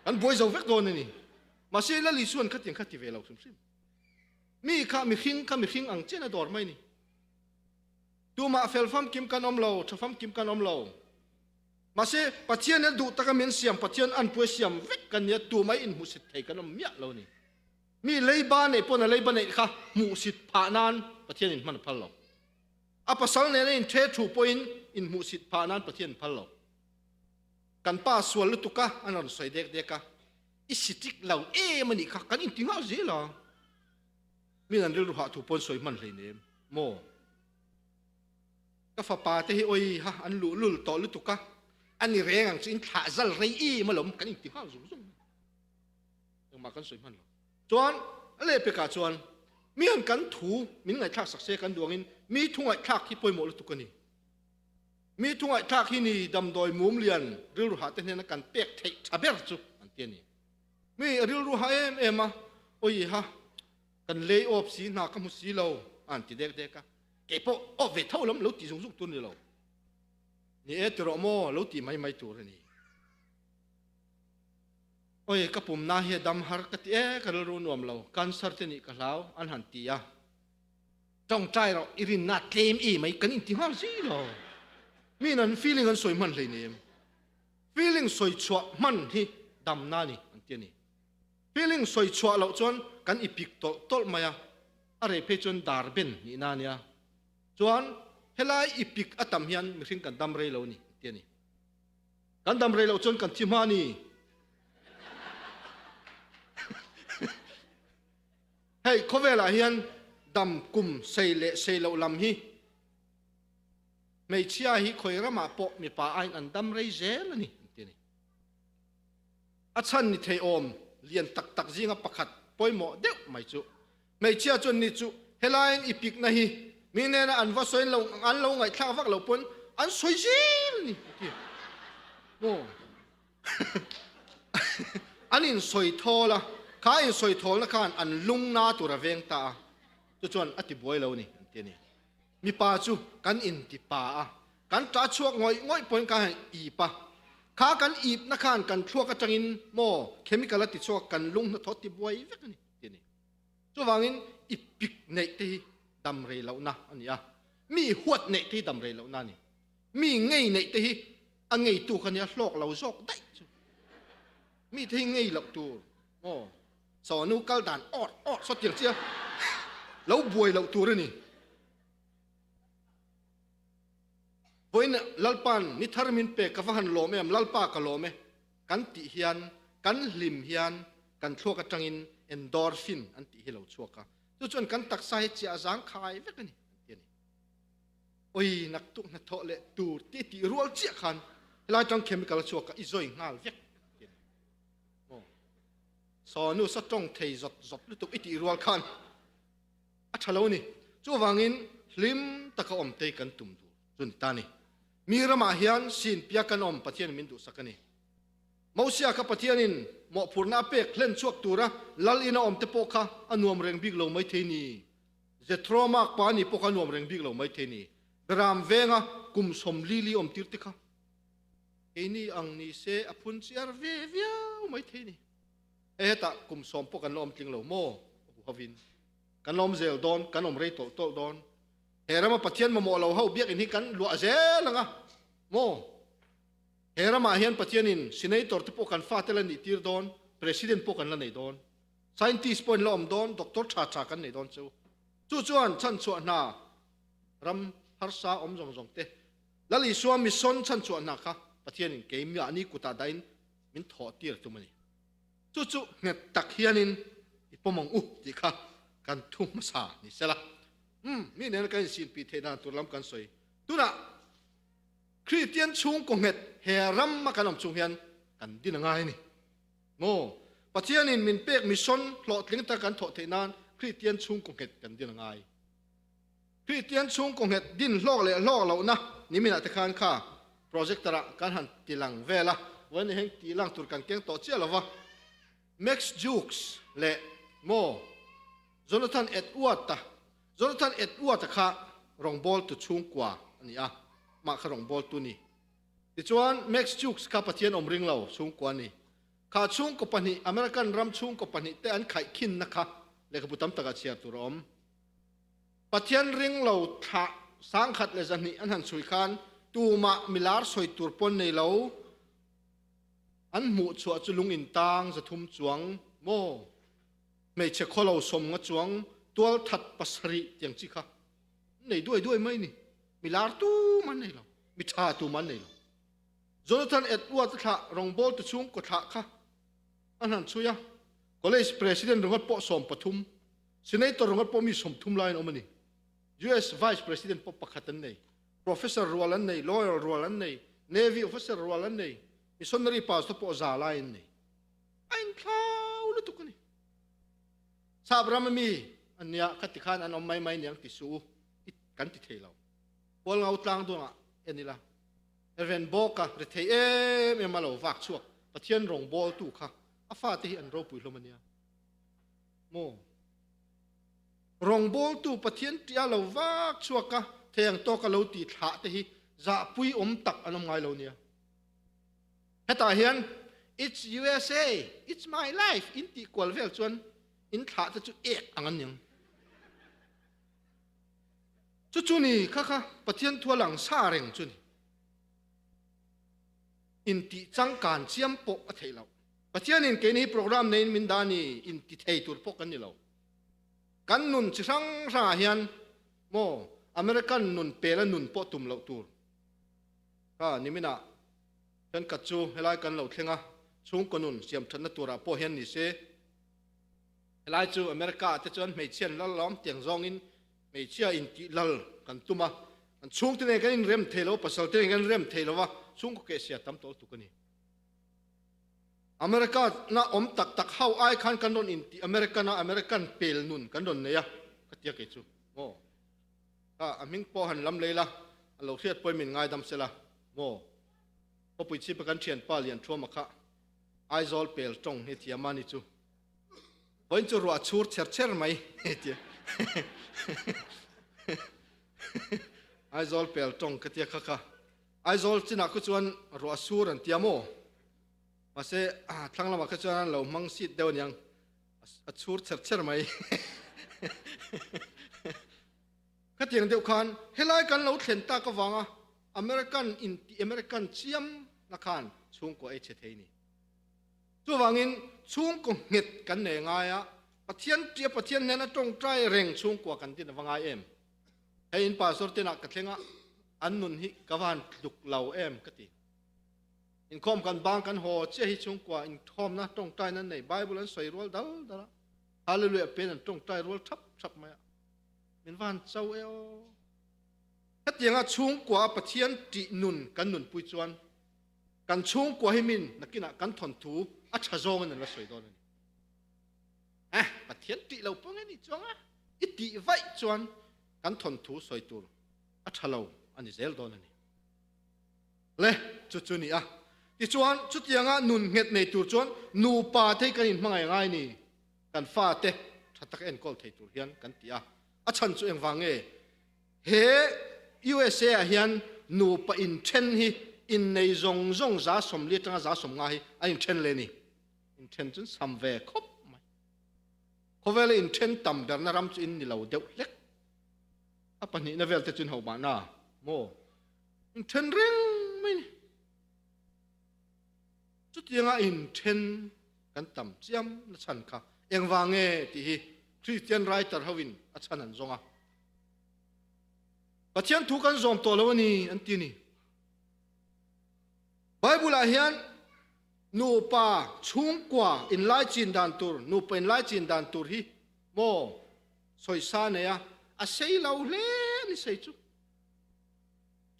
Kan buai zo vek dawn a ni. Mahse Lali chuan khatiang kha ti ve lo hrim hrim. Mi kha mihring kha mihring ang chian a dawr mai ni. Tumah fel famkim kan awm lo, tha famkim kan awm lo. Mahse, Pathian in a duh taka min siam, Pathian anpui a siam vek kan nia, tumah in hmuhsit thei kan awm miah lo ni. Mi leiba neih pawn a leiba neih kha hmuhsit phah nan Pathian in hman a phal lo. A pasal nena in the thu pawhin in hmuhsit phah nan Pathian in phal lo. Kan pa sual lutuk a, an rawn sawi dek dek a, i sitik lo em a nih kha, kan inti nghal zel a. Min an rilru hah thu pawn sawi hman hleinem maw? Ka fapa te hi oi ha an luh lul tawh lutuk a, a ni reng ang chu in thlah zal rei em alawm kan inti nghal zung zung. Engmah kan sawi hman lo. Chuan a lehpekah chuan mi han kan thu min ngaihthlak sak se kan duh angin mi thu ngaihthlak hi pawimawh lutuk a ni. Mi thu ngaihthlak hi ni damdawi mum lian rilru hah te hnena kan pek theih tha ber chu an ti a ni. Mi a rilru ha em em a, Awi ha, kan lei awp si hna ka hmu si lo, a han ti dek dek a. Kei pawh awp ve tho lam lo ti zung zung tur ni lo. Ni e ti rawh maw, lo ti mai mai tur a ni. Awi, ka pumna hi a dam har ka ti e, ka rilru nuam lo, cancer te nih ka hlau, an han ti a. Tawngtai rawh, i rinna tlem e mai, kan inti nghal si lo. Miin an feeling an sawi hman hleinem. Feeling sawi chhuah hman hi damna a ni an ti a ni. Feeling sawi chhuah loh chuan kan i pik tawlh tawlh mai a, a rei phei chuan dar ben nihna a nia. Chuan helai i pik a tam hian mihring kan dam rei lo a ni an ti a ni. Kan dam rei loh chuan kan thi hma a ni. Hei khawvelah hian dam kum sei leh sei loh lam hi Hmeichhia hi khawi ramah pawh mipa aiin an dam rei zel a ni, an ti a ni. A chhan ni thei awm lian tak tak zinga pakhat pawimawh deuh mai chu hmeichhia chuan ni chu helaiin i pikna hi mi hnena an va sawi lo an lo ngaihthlak vak lo pawn an sawi zel a ni, a ti. Maw? An insawi thawl a, kha insawi thawlna khan an lungna tur a veng ta a, chu chuan a ti buai lo a ni, an ti a ni. Mipa chu kan inti pa a, kan ṭah chhuak ngawih ngawih pawhin kan han ip a. Kha kan ipna khan kan thluak atangin maw chemical a tichhuak kan lung hnathawh tibuai vek a ni ti a ni. Chuvangin i pik neih te hi dam rei lohna a ni a, mi huat neih te hi dam rei lohna a ni. Mi ngei neih te hi a ngeitu kha nia hlawk lo zawk daih chu. Mi te hi ngei loh tur maw sawnu kal dan awt awt saw tiang chia lo buai loh tur a ni. Vawiin Lalpa'n ni thar min pek ka va han lawm em, Lalpa ka lawm e kan tih hian kan hlim hian kan thluak atangin endorphin an tih hi lo chhuak a, chu chuan kan taksa hi chiah zang khai vek a ni an ti a ni. Oi naktuk hnathawh leh tur tih tih rual chiah khan helai tang chemical a chhuak a i zawi nghal vek an ti a ni. Aw sawnu sa tawng thei zawt zawt lutuk i tih rual khan A tha lo ni. Chuvangin hlim taka awm te kan tum dur chu ni ta ni. Mi ramah hian sin pia kan awm Pathianin min duhsak a ni. Mosia kha Pathianin mawhphurhna a pek hlen chhuak tura lal ina awm te pawh kha a nuam reng bik lo mai thei ni. Jethro mak pa ni pawh kha a nuam reng bik lo mai thei ni. Beram venga kum 40 li awm tir te kha keini ang ni se a phun chiar ve viau mai thei ni. Hei hetah kum 10 pawh kan la awm tling lo maw? A hu hovin. Kan la awm zel dawn, kan awm rei tawlh tawlh dawn. He rama Pathian mamawh lo ho biakinn hi kan luah zel ang a maw? He ramah hian Pathianin Senator te pawh kan fate la nih tir dawn, President pawh kan la nei dawn, Scientist pawh in la awm dawn, Doctor tha tha kan nei dawn cheu. Chu chuan chhanchhuah hna ram harsa awm zawng zawng te, Lal Isua mission chhanchhuah hna kha Pathianin keimahni kutah dahin min thawh tir tum a ni. Chu chu nghet tak hianin i pawm ang u tih kha kan thu hmasa ni sela. Umm, mi nena kan insinpi theih dan tur lam kan sawi. Tunah Kristian chhungkaw nghet he ram a kan awm chung hian kan din a ngai a ni. Maw? Pathianin min pek mission hlawhtling tak kan thawh theih nan Kristian chhungkaw nghet kan din a ngai. Kristian chhungkaw nghet din hlawk leh hlawk lohna niminah te khan kha projector ah kan han ti lang vel a, vawiin heng ti lang tur kan keng tawh chiah lo va. Max Jukes leh maw Jonathan Edward-a, Jonathan Edward-a kha rawngbawltu chhungkua a ni a, amah kha rawngbawltu ni. Tichuan Max Jukes kha Pathian awm ring lo chhungkua a ni. Kha chhungkaw pahnih, American ram chhungkaw pahnih te an khaihkhinna kha lehkhabu tam takah chhiar tur a awm. Pathian ring lo thlah 1100 an han chhui khan tumah milar sawi tur pawn nei lo an hmuh chhuah chu lung in tang 300 chuang maw hmeichhe khaw lo 50 chuang tual that 7 tiang chi kha nei duai duai mai ni milar tum an nei lo mi tha tum an nei lo Jonathan Edward thlah rawngbawl tu chhung ko thlah kha an han chhui a college president ringawt pawh 13 Senator ringawt pawh mi 30 lai an awm a ni. US Vice President pawh pakhat an nei. Professor rual an nei, lawyer rual an nei, Navy officer rual an nei, missionary pastor pawh za lai an nei. A inthlau lutuk a ni. Sap ram ami an nia khati khan an awm mai mai niang ti su kan ti thei lo. Hualngau tlang duangah en ila. Reverend Bawka ri thei em em a lo vak chhuak Pathian rawngbawltu kha a fate hi an ropui hlawm a nia. Maw? Rawngbawltu Pathian tia lo vak chhuak a, thei ang tawka lo ti thlah te hi zahpui awm tak an awm ngai lo nia. Hetah hian It's USA, it's my life in tih kual vel chuan in thlah te chu ek ang an niang. Chu chu ni kha kha Pathian thua lang sa reng chu ni. In tih changkan chiam pawh a theih loh. Pathianin keini hi program neiin min dah a ni, inti thei tur pawh kan ni lo. Kan nun chi hrang hrangah hian maw American nun pela nun pawh tum loh tur. Kha niminah thenkhat chu helai kan lo thleng a, chhungkaw nun siam thatna turah pawh hian ni se, helai chu America ah te chuan hmeichhia an lal lawm tiang zawngin hmeichhia intih lal kan tum a, kan chhungte nen kan inrem thei lo, pasal te nen kan inrem thei lo va, chhungkaw kehsia tam tawh lutuk a ni. America na awm tak tak ho ai khan kan rawn inti American a American pel nun kan rawn nei a ka tia kei chu maw kha a hming pawh han lam lei la a lo hriat pawhin min ngaidam sela maw khawpui chhipa kan thianpa lian thuama kha Aizawl pel tawng hi thiam a ni chu vawiin chu ruah chhur cher cher mai tia Aizawl pel tawng ka tia kha kha. Aizawl chinah khu chuan ruah sur an tia maw? Mahse thlang lamah kha chuan an lo hmang sit deuh aniang a chhur cher cher mai. Khatiang deuh khan helai kan lo thlen tak avanga American in ti American chiam na khan chhungkaw ei chhe thei ni. Chuvangin chhungkaw nghet kan nei ngai a, Pathian tia Pathian hnena tawngtai reng chhungkua kan din ava ngai em? Hei in pastor tenah ka thleng a, an nun hi ka va han tluk lo em ka ti. Inkhawm kan bang kan haw chiah hi chhungkua inkhawmna tawngtaina an nei, Bible an sawi rual dal dal a, Hallelujah pen an tawngtai rual thap thap mai a, min va han cho e aw. Hetianga chhungkua a Pathian tih nun kan nunpui chuan kan chhungkua hi min nakinah kan thawnthu a tha zawngin an la sawi dawn a ni. Eh, Pathian tih lo pawh nge ni chuang a, i tih vaih chuan kan thawnthu sawi tur a tha lo a ni zel dawn a ni. Le, chu chu ni a. Tichuan, chutianga nun nghet nei tur chuan nupa te hi kan inhmangaih ngai ni, kan fate tha taka enkawl thei tur hian kan ti a. A chhan chu engvang nge? He USA ah hian nupa inthen hi innei zawng zawng 40 atanga 50 hi an inthen le ni. Inthen chu sam ve khawp mai. Khawvela inthen tam berna ram chu in ni lo deuh hlek. A pahnihna vel te chu in ho mahna maw? Inthen reng mai ni. Chutianga inthen kan tam chiam na chhan kha engvang nge tih hi Christian writer hoin a chhan an zawng a. Pathian thu kan zawm tawh lo a ni an ti a ni. Bible ah hian nupa chhungkua inlaichin dan tur, nupa inlaichin dan tur hi maw sawisa nei a, a sei lo hle a ni sei chu.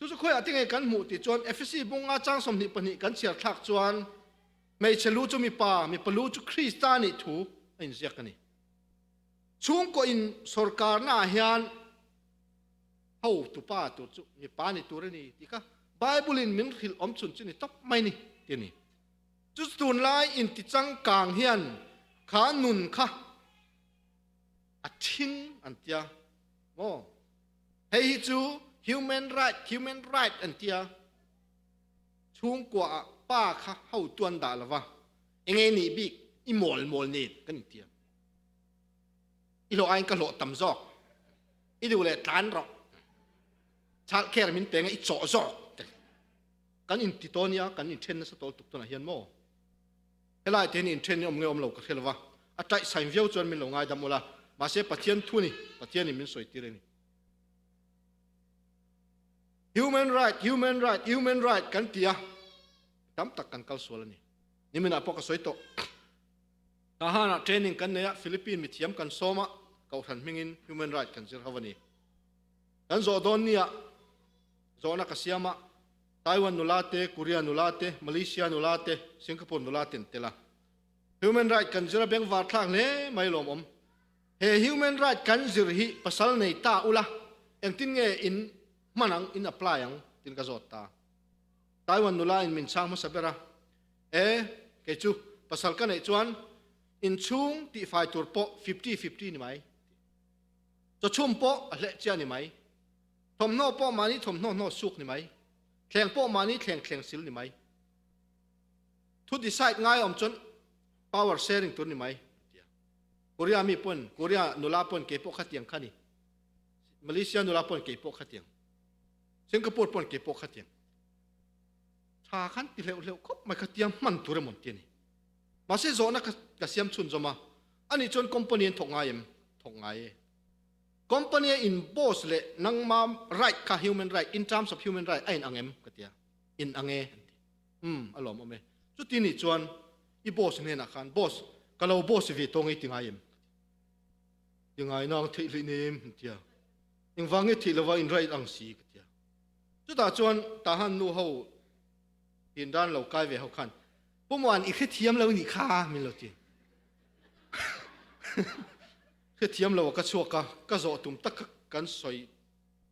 Chu chu khawiah te nge kan hmuh tih chuan Efesi bunga chang 22 kan chhiar thlak chuan hmeichhe lu chu mipa, mipa lu chu Krista nih thu a inziak a ni. Chhungkaw in sawrkarna ah hian ho tupa tur chu mipa ni tur a ni tih kha Bible in min hrilh awm chhun chu ni tawp mai ni ti a ni. Chu chu tunlai intichangkang hian kha nun kha a thing an tia maw? Hei hi chu human right, human right an tia. Chhungkua ah pa kha ho tuan dah lova enge nih bik i mawl mawl nen kan intia. I hlawh aiin ka hlawh tam zawk. I duh leh tlan rawh. Child care min pe nge i chawh zawk te. Kan inti tawn nia, kan inthen nasa tawl tuk tunah hian maw. Helai te hian inthen hi awm nge awm lo ka hre lova. A taih sain viau chuan min lo ngaidam ula. Mahse Pathian thu ni, Pathianin min sawi tir a ni. Human right, human right, human right kan ti a, tam tak kan kal sual a ni. Niminah pawh ka sawi tawh. Tahanah training kan nei a, Philippine mithiam kan sawm a, Kohhran hmingin human right kan zir ho a ni. Kan zawh dawn nia zawhna ka siam a, Taiwan nula te, Korea nula te, Malaysia nula te, Singapore nula te an tel a. Human right kan zir a bengvar thlak hle mai lawmawm. He human right kan zir hi pasal nei ta ula, engtin nge in hman ang, in apply ang tiin ka zawt ta. Taiwan nula in min chhang hmasa ber a, E, kei chu pasal ka neih chuan inchhung tihfai tur pawh fifty fifty ni mai. Chawchhum pawh a hleh chiah ni mai. Thawmhnaw pawh mahni thawmhnaw hnaw suk ni mai. Thleng pawh mahni thleng thleng sil ni mai. Thu decide ngai awm chuan power sharing tur ni mai. Korea mi pawn, Korea nula pawn kei pawh khatiang kha ni. Malaysia nula pawn kei pawh khatiang. Singapore pawn kei pawh khatiang. Tha khan ti hleuh hleuh khawp mai kha tiang hman tur emaw ti a ni. Mahse zawhna ka ka siam chhun zawm a, ani chuan company an thawk ngai em? Thawk ngai e. Company a in boss leh nangma right kha human right in terms of human right a in ang em? Ka ti a, in ang e an ti. Umm a lawmawm e. Chuti nih chuan i boss hnenah khan boss ka lo boss ve tawng e ti ngai em? Ka ti. Ti ngai nang theih hleih nem an ti a. Engvang nge theih lova in right ang si ka ti a. Chutah chuan Tahan nu ho in ran lo kai ve ho khan, Pu Muan, i hrethiam lo nih kha, min lo ti. Hrethiam lo a ka chhuak a, ka zawh tum tak kha kan sawi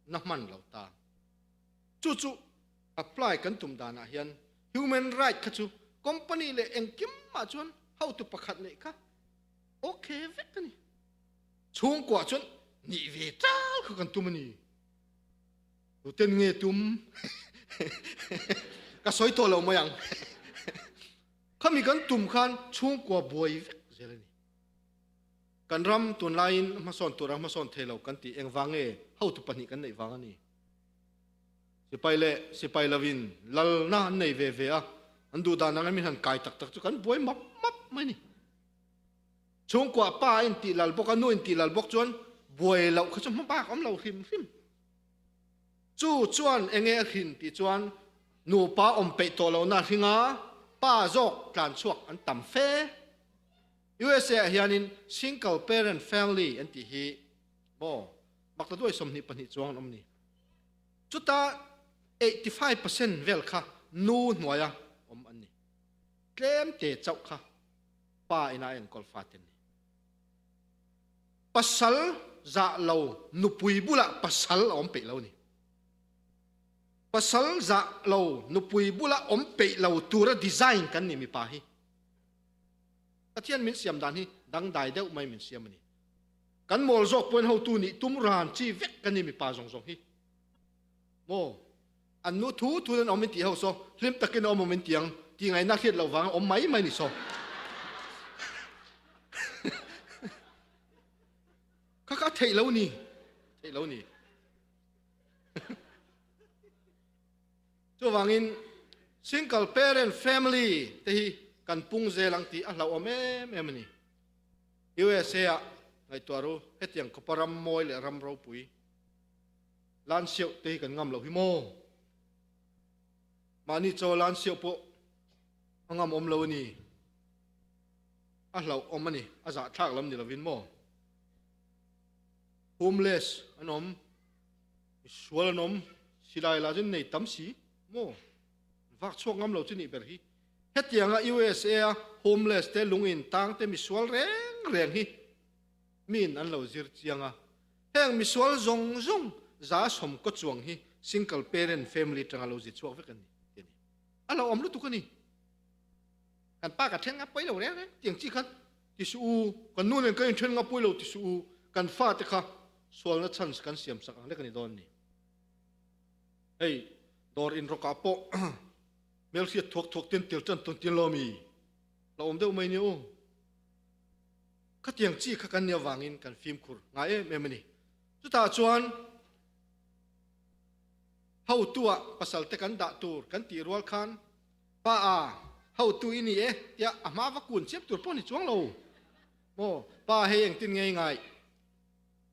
na hman lo ta. Chu chu apply kan tum danah hian human right kha chu company leh engkim mah chuan hotu pakhat neih kha okay vek a ni. Chhungkuah chuan nih ve tal kha kan tum a ni. Tuten nge tum? Ka sawi tawh lo mai ang. Khami kan tum khan chhungkua buai vek zel a ni. Kan ram tunlaiin hmasawn tura hmasawn thei lo kan tih engvang nge hotu pahnih kan neih vang a ni. Sipai leh sipai lovin lalna an nei ve ve a, an duh dan angin min han kai tak tak chu kan buai map map mai a ni. Chhungkua pa a intih lal bawk a, nu intih lal bawk chuan buai loh kha chu hma bak a awm lo hrim hrim. Chu chuan enge a hrin tih chuan nupa awm peih tawh lohna a hring a, pa zawk tlan chhuak an tam fe. USA ah hianin single parent family an tih hi maw makta duai 22 chuang an awm ni. Chuta 85% vel kha nu hnuaia awm an ni. Tlem te chauh kha pa ina a enkawl fate an ni. Pasal zah lo nupui bulah pasal a awm peih lo ni. Pasal zah lo nupui bulah awm peih lo tura design kan ni mipa hi. Pathian min siam dan hi dangdai deuh mai min siam a ni. Kan mawl zawk pawhin hotu nih tum ran chi vek kan ni mipa zawng zawng hi. Maw? An nu thu thu in an awm in tih ho saw hlim takin a awm awm in tiang ti ngaihna hriat loh vang a awm mai mai ni saw. Kha kha theih lo ni, theih lo ni. Chuvangin single parent family te hi kan pung zel ang tih a hlauhawm em em a ni. USA ah ngaihtuah ru hetiang khawpa ram mawi leh ram ropui Lan siauh te hi kan ngam loh hi maw? Mahni chaw lan siauh pawh a ngam awm lo a ni. A hlauh awm a ni, a zahthlak lam ni lovin maw? Homeless an awm, misual an awm, silai lah chu nei tam si maw? Vak chhuak ngam lo chu nih ber hi. Hetianga USA a homeless te lungin tang te misual reng reng hi miin an lo zir chiang a. Heng misual zawng zawng 100 kaw chuang hi single parent family atanga lo zi chhuak vek an ni ti a ni. A lo awm lutuk a ni. Kan pa ka then nga pawi lo reng reng tiang chi khan ti suh u, kan nu nen ka inthen nga pawi lo ti suh u, kan fate kha sualna chance kan siam sak ang lek a ni dawn ni. Hei dawr inrawkah pawh hmelhriat thuak thuak ten tel tan tawn tin lo mi la awm deuh mai nia u. Khatiang chi kha kan nih avangin kan fimkhur ngai em em a ni. Chutah chuan hotu-ah pasalte kan dah tur kan tih rual khan pa a hotu i ni e tia a hma va kun chiam tur pawh ni chuang lo maw? Pa hei engtin ngei ngai?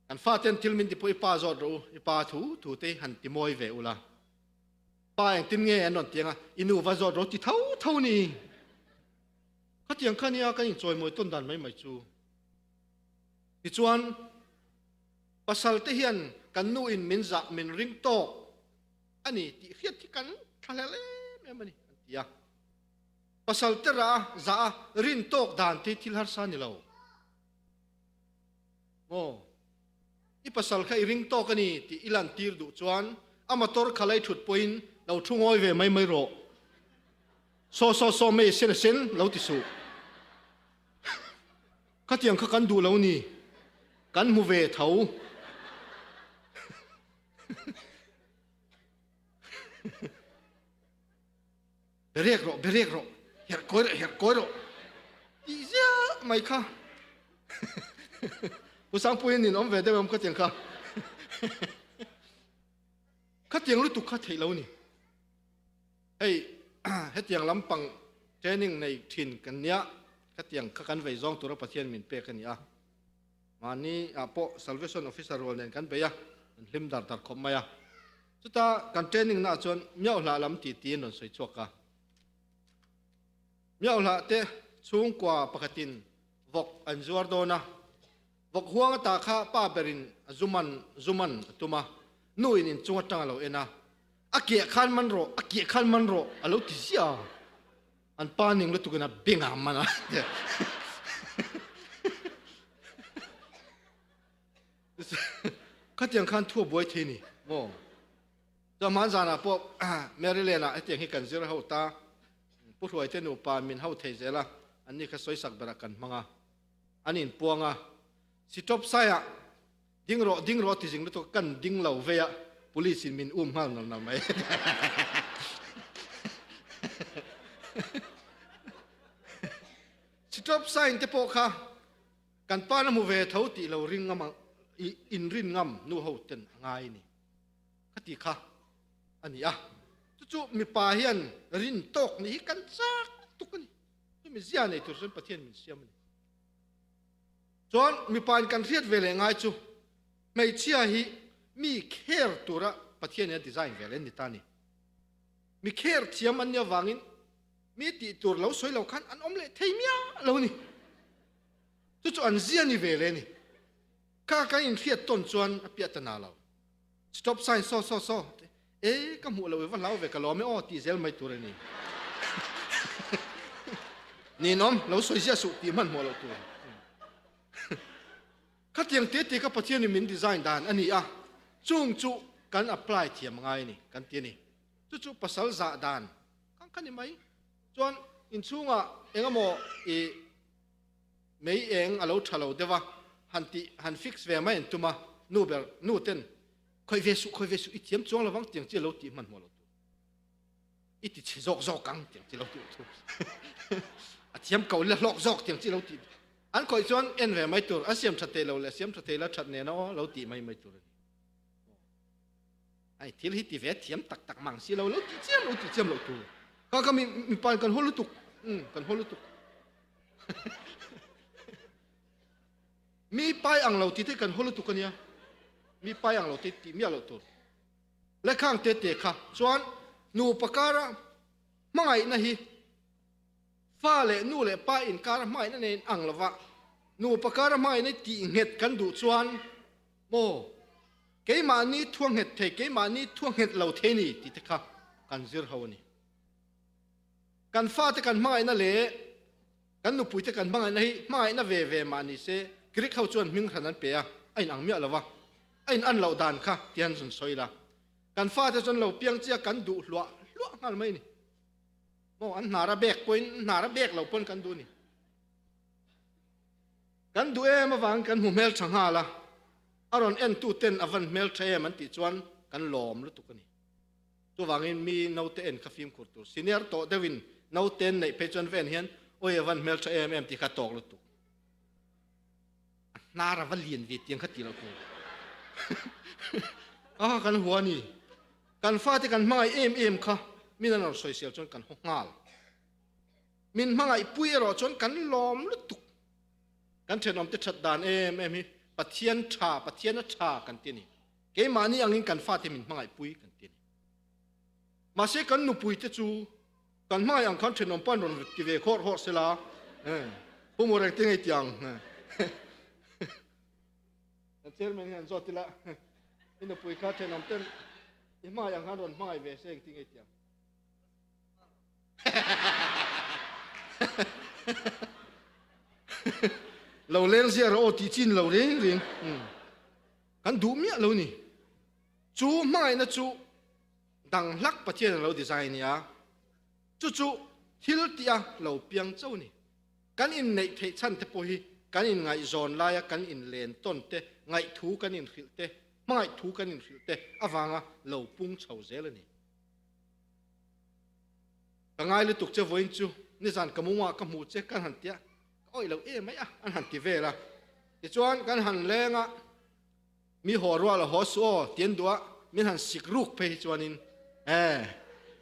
Kan faten thil min ti pawh i pa zawt rawh u, i pa thu thu te han ti mawi ve ula. Pa engtin nge an rawn ti anga i nu va zawt rawh ti tho tho ni. Khatiang kha nia kan inchawimawi tawn dan mai mai chu. Tichuan, pasal te hian kan nu in min zah min ring tawk a ni tih hriat hi kan thlahlel em em a ni an ti a. Pasal te rah a zah a rin tawk dan te hi thil harsa ni lo. Maw? I pasal kha i ring tawk a ni tih i lantir duh chuan a motor kha lei thut pawhin lo thu ngawi ve mai mai rawh. Saw saw saw mei sen a sen lo ti suh. Khatiang kha kan duh lo ni. Kan hmu ve tho. Berek rawh, berek rawh. Herh kawi rawh, herh kawi rawh. Tih ziah mai kha. Pu Sangpuiin nin awm ve deuh em khatiang kha. Khatiang lutuk kha theih lo ni. Hei hetiang lampang training nei thin kan nia, khatiang kha kan vei zawng tura Pathian min pek a ni a. Mahni ah pawh Salvation Officer rual nen kan bei a, kan hlim dar dar khawp mai a. Chuta kan training naah chuan Miauhlah lam ti tiin rawn sawi chhuak a. Miauhlah te chhungkua pakhatin vawk an zuar dawn a, vawk huang ata kha pa berin a zuman zuman a tum a, nu in inchung atang a lo en a. A kiah khan man rawh, a kiah khan man rawh a lo ti ziah a. An pa ning lutuk in a beng ah man a. Khatiang khan thu a buai thei ni maw? Chuan hman zanah pawh Maryland ah hetiang hi kan zir ho ta. Pu Hruaite nupa min ho thei zel a, anni kha sawisak berah kan hmang a. An inpuang a. Sitawp saiah Ding rawh, ding rawh ti zing lutuk kan ding lo vei a, police in min um nghal nal nal mai. Stop sign te pawh kha kan pa na hmu ve tho tih lo ring ngam ang, in rin ngam nu ho ten a ngai a ni. Ka ti kha a ni a. Chu chu mipa hian rin tawk nih hi kan chak tuk a ni. Chumi zia nei tur chuan Pathian min siam a ni. Chuan mipa in kan hriat ve leh ngai chu hmeichhia hi mi kher tura Pathian in a design ve leh a ni ta a ni. Mi kher thiam an nih avangin mi tih tur lo sawi lo khan an awm leh thei miah lo a ni. Chu chu an zia ni ve leh a ni. Kha kan inhriat tawn chuan a piah ta na lo. Stop sign saw saw saw e ka hmuh lo i va hlau ve ka lawm e aw tih zel mai tur a ni. Ninawm lo sawi ziah suh tih hmanhmawh loh tur. Khatiang te te kha Pathian in min design dan a ni a, chung chu kan apply thiam ngai a ni kan ti a ni. Chu chu pasal zah dan kang kha ni mai. Chuan inchhungah engemaw i mei eng a lo tha lo deuh a, han tih han fix ve mai an tum a, nu ber nu ten khawih ve suh khawih ve suh i thiam chuang lovang tiang chi a lo tih hmanhmawh lo tur. I ti chhe zawk zawk ang tiang chi lo tih tur. A thiam ko la hlawk zawk tiang chi lo tih an khawih chuan en ve mai tur, a siam tha thei lo leh siam tha thei la that nen aw lo tih mai mai tur a ni. Ai thil hi ti ve thiam tak tak mang si lo lo ti chiam lo ti chiam lo tur. Ka ka mi mipa kan haw lutuk kan haw lutuk. Mi pai ang lo ti te kan haw lutuk ania. Mi pai ang lo ti ti miah lo tur. Lekhang te te kha chuan nupa kara hmangaihna hi fa leh nu leh pa inkara hmangaihna nen ang lova nupa kara hmangaihna tih nghet kan duh chuan maw keimahni thua nghet thei keimahni thua nghet lo thei ni tih te kha kan zir ho a ni. Kan fate kan hmangaihna leh kan nupuite kan hmangaihna hi hmangaihna ve ve mah ni se Greek ho chuan hming hran an pe a, a inang miah lo va, a in an loh dan kha ti han zun sawi la. Kan fate chuan lo piang chia kan duh hluah hluah nghal mai a ni. Maw an hnar a bek pawhin hnar a bek lo pawn kan duh a ni. Kan duh em avangin kan hmu hmeltha nghal a, a rawn entu ten a van hmeltha em an tih chuan kan lawm lutuk a ni. Chuvangin mi naute en kha fimkhur tur. Senior tawh deuhin naute an neih phei chuan ven hian awi a van hmeltha em em tih kha tawk lutuk. A hnar a va lian ve tiang kha ti loh tur. A kan hua a ni. Kan fate kan hmangaih em em kha min an rawn sawisel chuan kan haw nghal. Min hmangaih pui erawh chuan kan lawm lutuk. Kan thenawmte that dan em em hi Pathian tha, Pathian a tha kan ti a ni. Keimahni angin kan fate min hmangaih pui kan ti a ni. Mahse kan nupuite chu kan hmangaih ang khan thenawm pawn rawn ti ve khawr hawr sela, Pu Mureng te ngei ti ang. Kan chairman hian zawt ila, i nupui kha thenawm ten i hmangaih ang khan rawn hmangaih ve se engti ngei ti ang. Lo leng ziah rawh aw tih chin lo reng reng. Kan duh miah lo ni. Chu hmangaihna chu dang hlak Pathian a lo design nia. Chu chu thil tih a lo piang chauh ni. Kan inneih theih chhan te pawh hi kan inngaihzawn laia kan inlen tawn te, ngaihthu kan inhrilh te, hmangaih thu kan inhrilh te avanga lo pung chho zel a ni. Ka ngai lutuk che vawiin chu nizan ka mumah ka hmuh che kan han tia ka awih lo em mai a an han ti vel a. Tichuan kan han leng a, mi haw rual a haw suh aw ti an duh a, min han sik ruk phei hi chuanin e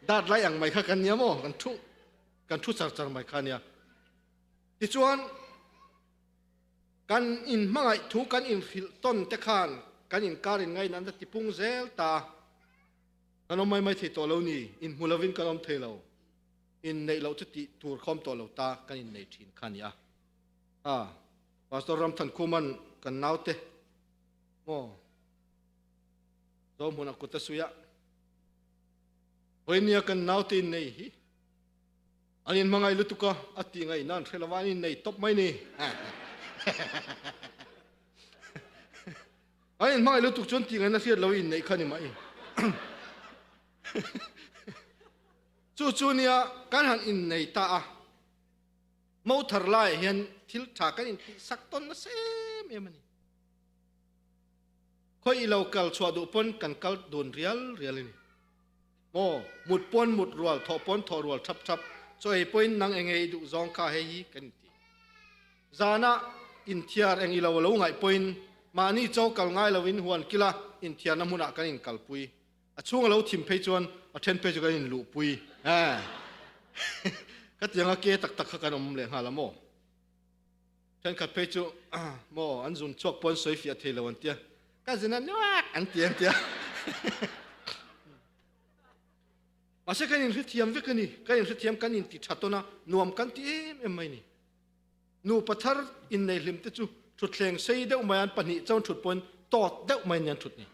dat lai ang mai kha kan nia maw kan thu kan thu char char mai kha nia. Tichuan kan inhmangaih thu kan inhrilh tawn te khan kan inkar in ngaihna an la tipung zel ta a. Kan awm mai mai thei tawh lo ni, inhmu lovin kan awm thei lo, inneih loh chu tih tur kha awm tawh lo ta kan innei thin kha a ni a. A, Pastor Ramthankhuman kan naute maw Zohmun a kut a suih a, Vawinia kan naute innei hi an inhmangaih lutuk a, a tih ngaihna an hre lo va, an innei tawp mai ni. An inhmangaih lutuk chuan tih ngaihna hriat lo inneih kha ni mai. Chu chu nia kan han innei ta a, Mo thar laiah hian thil tha kan intih sak tawn nasa em em a ni. Khawi i lo kal chhuah duh pawn kan kal dun rial rial a ni. Maw, mut pawn mut rual, thawh pawn thawh rual thap thap, chaw ei pawhin nang enge i duh zawng kha hei hi kan inti. Zana inthiar eng ilo a lo ngaih pawhin mahni chaw kal ngai loin huan kila inthiarna hmunah kan inkalpui. A chhung a lo thim phei chuan a then phei chu kan inluhpui. Khatianga ke tak tak kha kan awm leh nghal a maw? Thenkhat phei chu maw an zun chhuak pawh an sawi fiah thei lo an tia, ka zin a nuak an ti an tia. Mahse kan inhrethiam vek a ni, kan inhrethiam kan inti tha tawn a, nuam kan ti em em mai ni. Nupa thar innei hlim te chu thutthleng sei deuh mai an pahnih chuan thut pawhin tawt deuh mai ni an thut ni.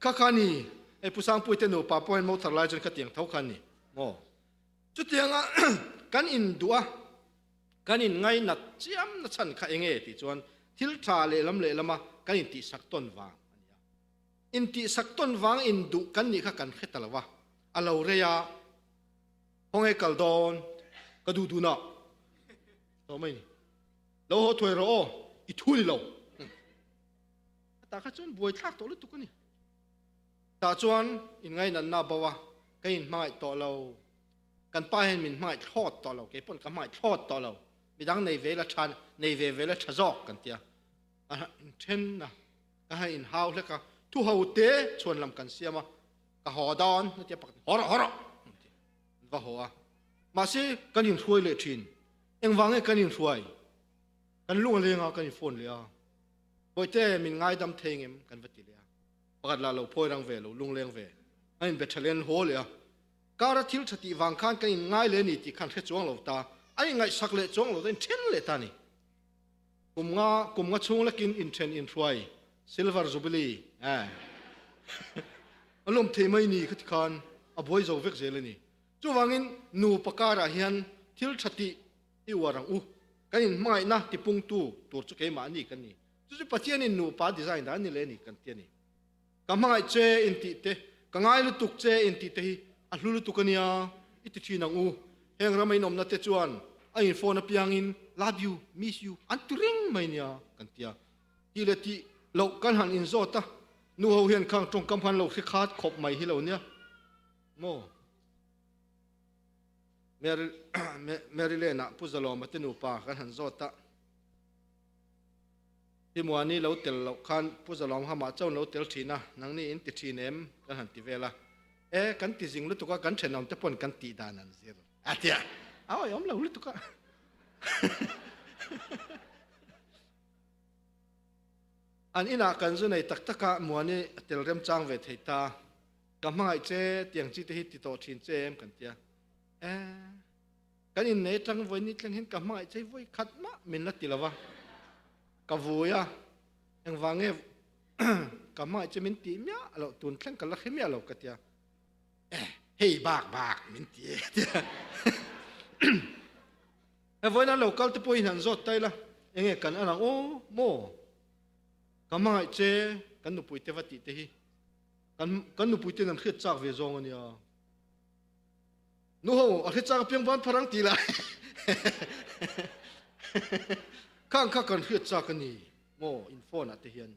Kha kha ni, hei Pu Sangpuite nupa pawhin mo thar lai chuan khatiang tho kha ni maw? Chutianga kan induh a, kan inngainat chiam na chhan kha enge tih chuan thil tha lehlam lehlama kan intihsak tawn vang a ni a. Intihsak tawn vang induh kan nih kha kan hre ta lo a, a lo rei a, Khawnge kal dawn ka duh dun a, tawh mai ni. Lo haw thuai rawh aw, i thu ni lo. A tah kha chuan buaithlak tawh lutuk a ni. Tah chuan inngainatna bo a, ka inhmangaih tawh lo. Kan pa hian min hmangaih thlawt tawh lo, kei pawn ka hmangaih thlawt tawh lo. Midang nei ve la tha, nei ve ve la tha zawk kan tia. A inthen a, ka han inhau hlek a, thu ho te chhuan lam kan siam a, ka haw dawn a tia pakhat, haw rawh, haw rawh an ti. An va haw a. Mahse, kan inhruai leh thin. Engvang nge kan inhruai? Kan lung a leng a, kan inphone leh a. Bawihte, min ngaidam thei ngem? Kan va ti leh a. Pakhat lah lo phawi rang ve, lo lungleng ve. An inbe tha len haw leh a. Kara thil tha tih vang khan kan inngai leh a ni tih khan hre chuang lo ta. An inngaihsak leh chuang lo ta, inthen leh ta a ni. Kum nga, kum nga chhung lekin inthen inhruai, Silver Jubilee, eh. A lawm thei mai ni khati khan a buai zo vek zel a ni. Chuvangin nupa karah hian thil tha tih i uar ang u. Kan inhmangaihna tipungtu tur chu keimahni kan ni. Chu chu Pathianin nupa design dan ni leh a ni kan ti a ni. Ka hmangaih che intih te, ka ngai lutuk che intih te hi a hlu lutuk a nia, i ti thin ang u. Heng rama inawmna te chuan a in phone apiangin love you, miss you an ti reng mai nia kan ti a. Tih leh tih loh kan han inzawt a, nu ho hian khang tawngkam khan lo hre khat khawp mai hi lo nia maw? Maryland ah Pu Zalawma te nupa kan han zawt a. Hi Muani lo tel loh khan Pu Zalawm hamah chaun lo tel thin a, nangni in ti thin em? Kan han ti vel a. E, kan ti zing lutuk a, kan thenawm te pawn kan tih dan an zir a ti a. A awihawm lo lutuk a. An inah kan zu nei tak tak a, Muani a tel remchang ve thei ta. Ka hmangaih che, tiang chi te hi ti tawh thin che em? Kan ti a. E. Kan innei atang vawi ni thleng hian ka hmangaih chei vawi khat mah min la ti lo va, ka vui a, engvang nge ka hmangaih che min tih miah loh tun thleng ka la hre miah lo ka ti a, eh hei bak bak min ti e ka ti a. He vawiin an lo kal te pawhin han zawt ta ila, enge kan an ang aw maw ka hmangaih che kan nupui te va tih te hi kan kan nupui ten an hriat chak ve zawng a nia. Nu ho a hre chang piang van pharang ti lai. Khang kha kan hriat chak a ni maw in phone ah te hian.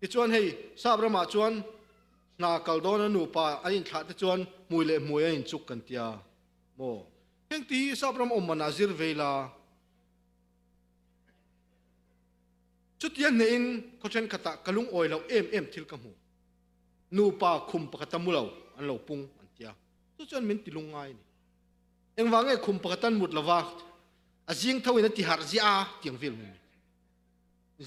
Tichuan hei sap ramah chuan hna kal dawn a nupa an inthlah te chuan hmui leh hmui an inchuk kan tia maw. Heng ti hi sap ram awm manah zir vei la. Chutia hnehin khaw thenkhatah ka lungawi loh em em thil ka hmu. Nupa khum pakhat a mu lo an lo pung an tia. Chu chuan min ti lungngai a ni. Engvang nge khum pakhat an mut lova a zing tho in a ti harh ziah a tiang vel mai mai.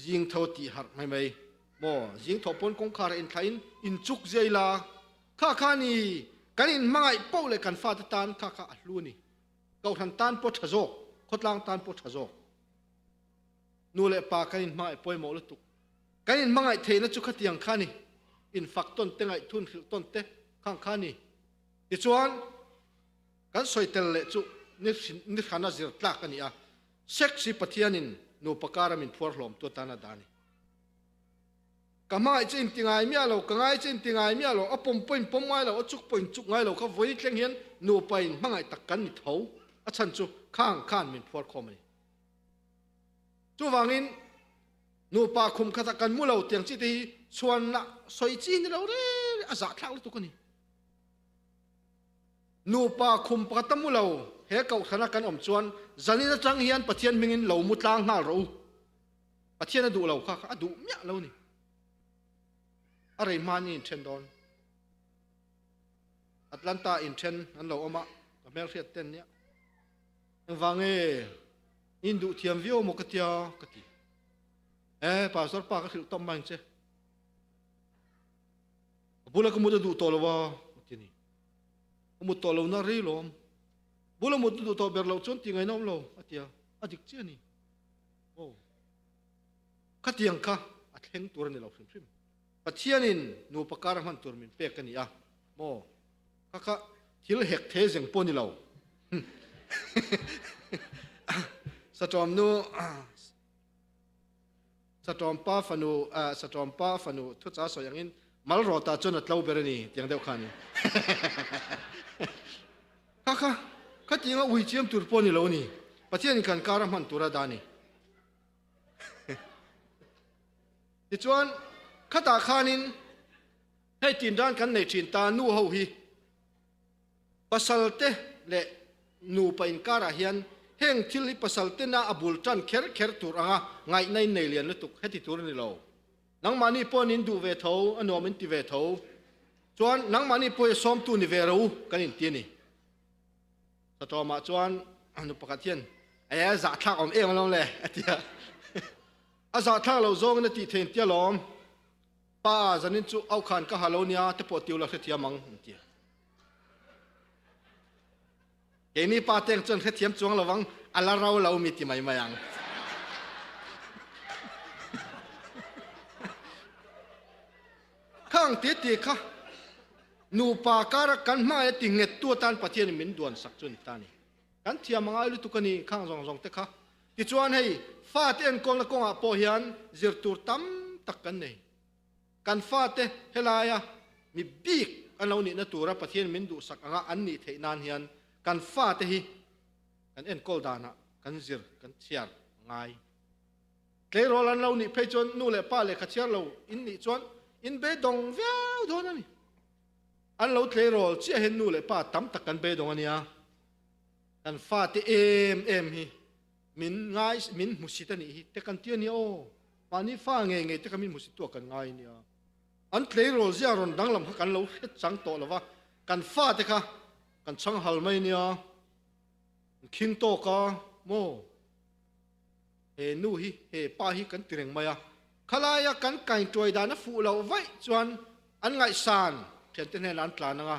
Zing tho a tih harh mai mai maw? Zing thawh pawn kawngkhar a inthlah in inchuk ziah ila kha kha ni kan inhmangaih poh leh kan fate tan kha kha a hlu a ni. Kohhran tan pawh tha zawk, khawtlang tan pawh tha zawk. Nu leh pa kan inhmangaih pawimawh lutuk. Kan inhmangaih theihna chu khatiang kha a ni. Infak tawn te, ngaihthun hrilh tawn te khang kha a ni. Tichuan, kan sawi tel leh chu ni hrana zir tlak a ni a, sex hi Pathianin nupa kara min phuar hlawmtu atan a dah a ni. Ka hmangaih che inti ngai miah lo, ka ngai che inti ngai miah lo, a pawm pawh in pawm ngai lo, a chuk pawh in chuk ngai lo kha vawi thleng hian nupa in hmangaih tak kan ni tho. A chhan chu khang khan min phuar khawm a ni. Chuvangin nupa khum khatah kan mu lo tiang chi te hi chhuanna sawi chi ni lo reng a zahthlak lutuk a ni. Nupa khum pakhat a mu lo. He kohhrana kan awm chuan zanin atang hian Pathian hmingin lo mu tlang nghal rawh u. Pathian a duh lo kha kha a duh miah lo ni. A rei hma ni inthen dawn. Atlanta inthen an lo awm a, ka hmelhriat ten nia. Engvang nge in duh thiam viau maw ka tia ka ti. E pastor pa ka hrilh tawp mai ang che. A bula ka mut a duh tawh lo a, a ti ni. Ka mut tawh lo na rei lawm. Bula mut a duh tawh ber loh chuan ti ngaihna awm lo, a ti a. A dik chiah a ni. Aw. Khatiang kha a thleng tur a ni lo hrim hrim. Pathianin nupa kar a hman tur min pek a ni a, maw? Kha kha thil hek the zeng pawh a ni lo. Satawm nu Satawm pa fanu Satawm pa fanu thucha sawi angin Malrawta chuan a tlo ber a ni tiang deuh kha a ni. Kha kha khatianga ui chiam tur pawh a ni lo a ni. Pathianin kan kar a hman tur a dah a ni. Tichuan khatah khanin hei tinran kan nei thin ta nu ho hi pasal te leh nupa inkarah hian heng thil hi pasal tena a bul tan kher kher tur anga ngaihna in nei lian lutuk heti tur a ni lo. Nangmahni pawhin in duh ve tho, a nuam in ti ve tho. Chuan nangmahni pawh hi sawmtu ni ve ro kan inti a ni. Satawmah chuan nu pakhat hian e zahthlak awm em alawm le a ti a. A zahthlak lo zawngin a tih theih tia lawm. Pa zanin chu au khan ka ha lo nia te pawh tiu la hrethiam ang an ti a. Keini pa teng chuan hrethiam chuang lovang a la ro lo mi ti mai mai ang. Khang ti ti kha Nupa kara kan hmangaih a ti nghet tu atan Pathianin min duan sak chu a ni ta a ni. Kan thiam a ngai lutuk a ni khang zawng zawng te kha. Tichuan hei fate enkawlna kawngah pawh hian zir tur tam tak kan nei. Kan fate helaia mi bik an lo nihna tura Pathianin min duhsak anga an nih theih nan hian kan fate hi kan enkawl danah kan zir kan chhiar a ngai. Tleirawl an lo nih phei chuan nu leh pa lehkha chhiar lo in nih chuan in beidawng viau dawn a ni. An lo tleirawl chiah hian nu leh pa tam tak kan beidawng a nia. Kan fate em em hi min ngai min hmusit a nih hi te kan ti a nia aw. Mahni fa ngei ngei te kha min hmusit tu ah kan ngai a nia. An tleirawl zia rawn danglam kha kan lo hret chang tawh lo va, kan fate kha kan chhang hal mai a nia. An khing tawk a maw? He nu hi, he pa hi kan ti reng mai a, khalaia kan kaintuai dan a fuh loh vaih chuan an ngaihsan thiante hnenah an tlan ang a,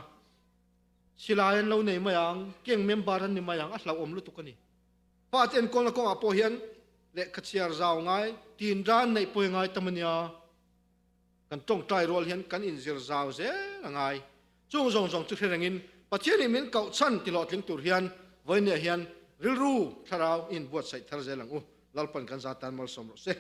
silai an lo nei mai ang, gang member an ni mai ang, a hlauhawm lutuk a ni. Fate enkawlna kawngah pawh hian lehkha chhiar zau ngai, tin ran neih pawh hi ngai tam a nia. Kan tawngtai rual hian kan inzir zau zel a ngai. Chung zawng zawng chu hre rengin Pathianin min koh chhan ti hlawhtling tur hian vawinia hian rilru thlarau i inbuatsaih thar zel ang u. Lalpan kan za tan malsawm rawh se.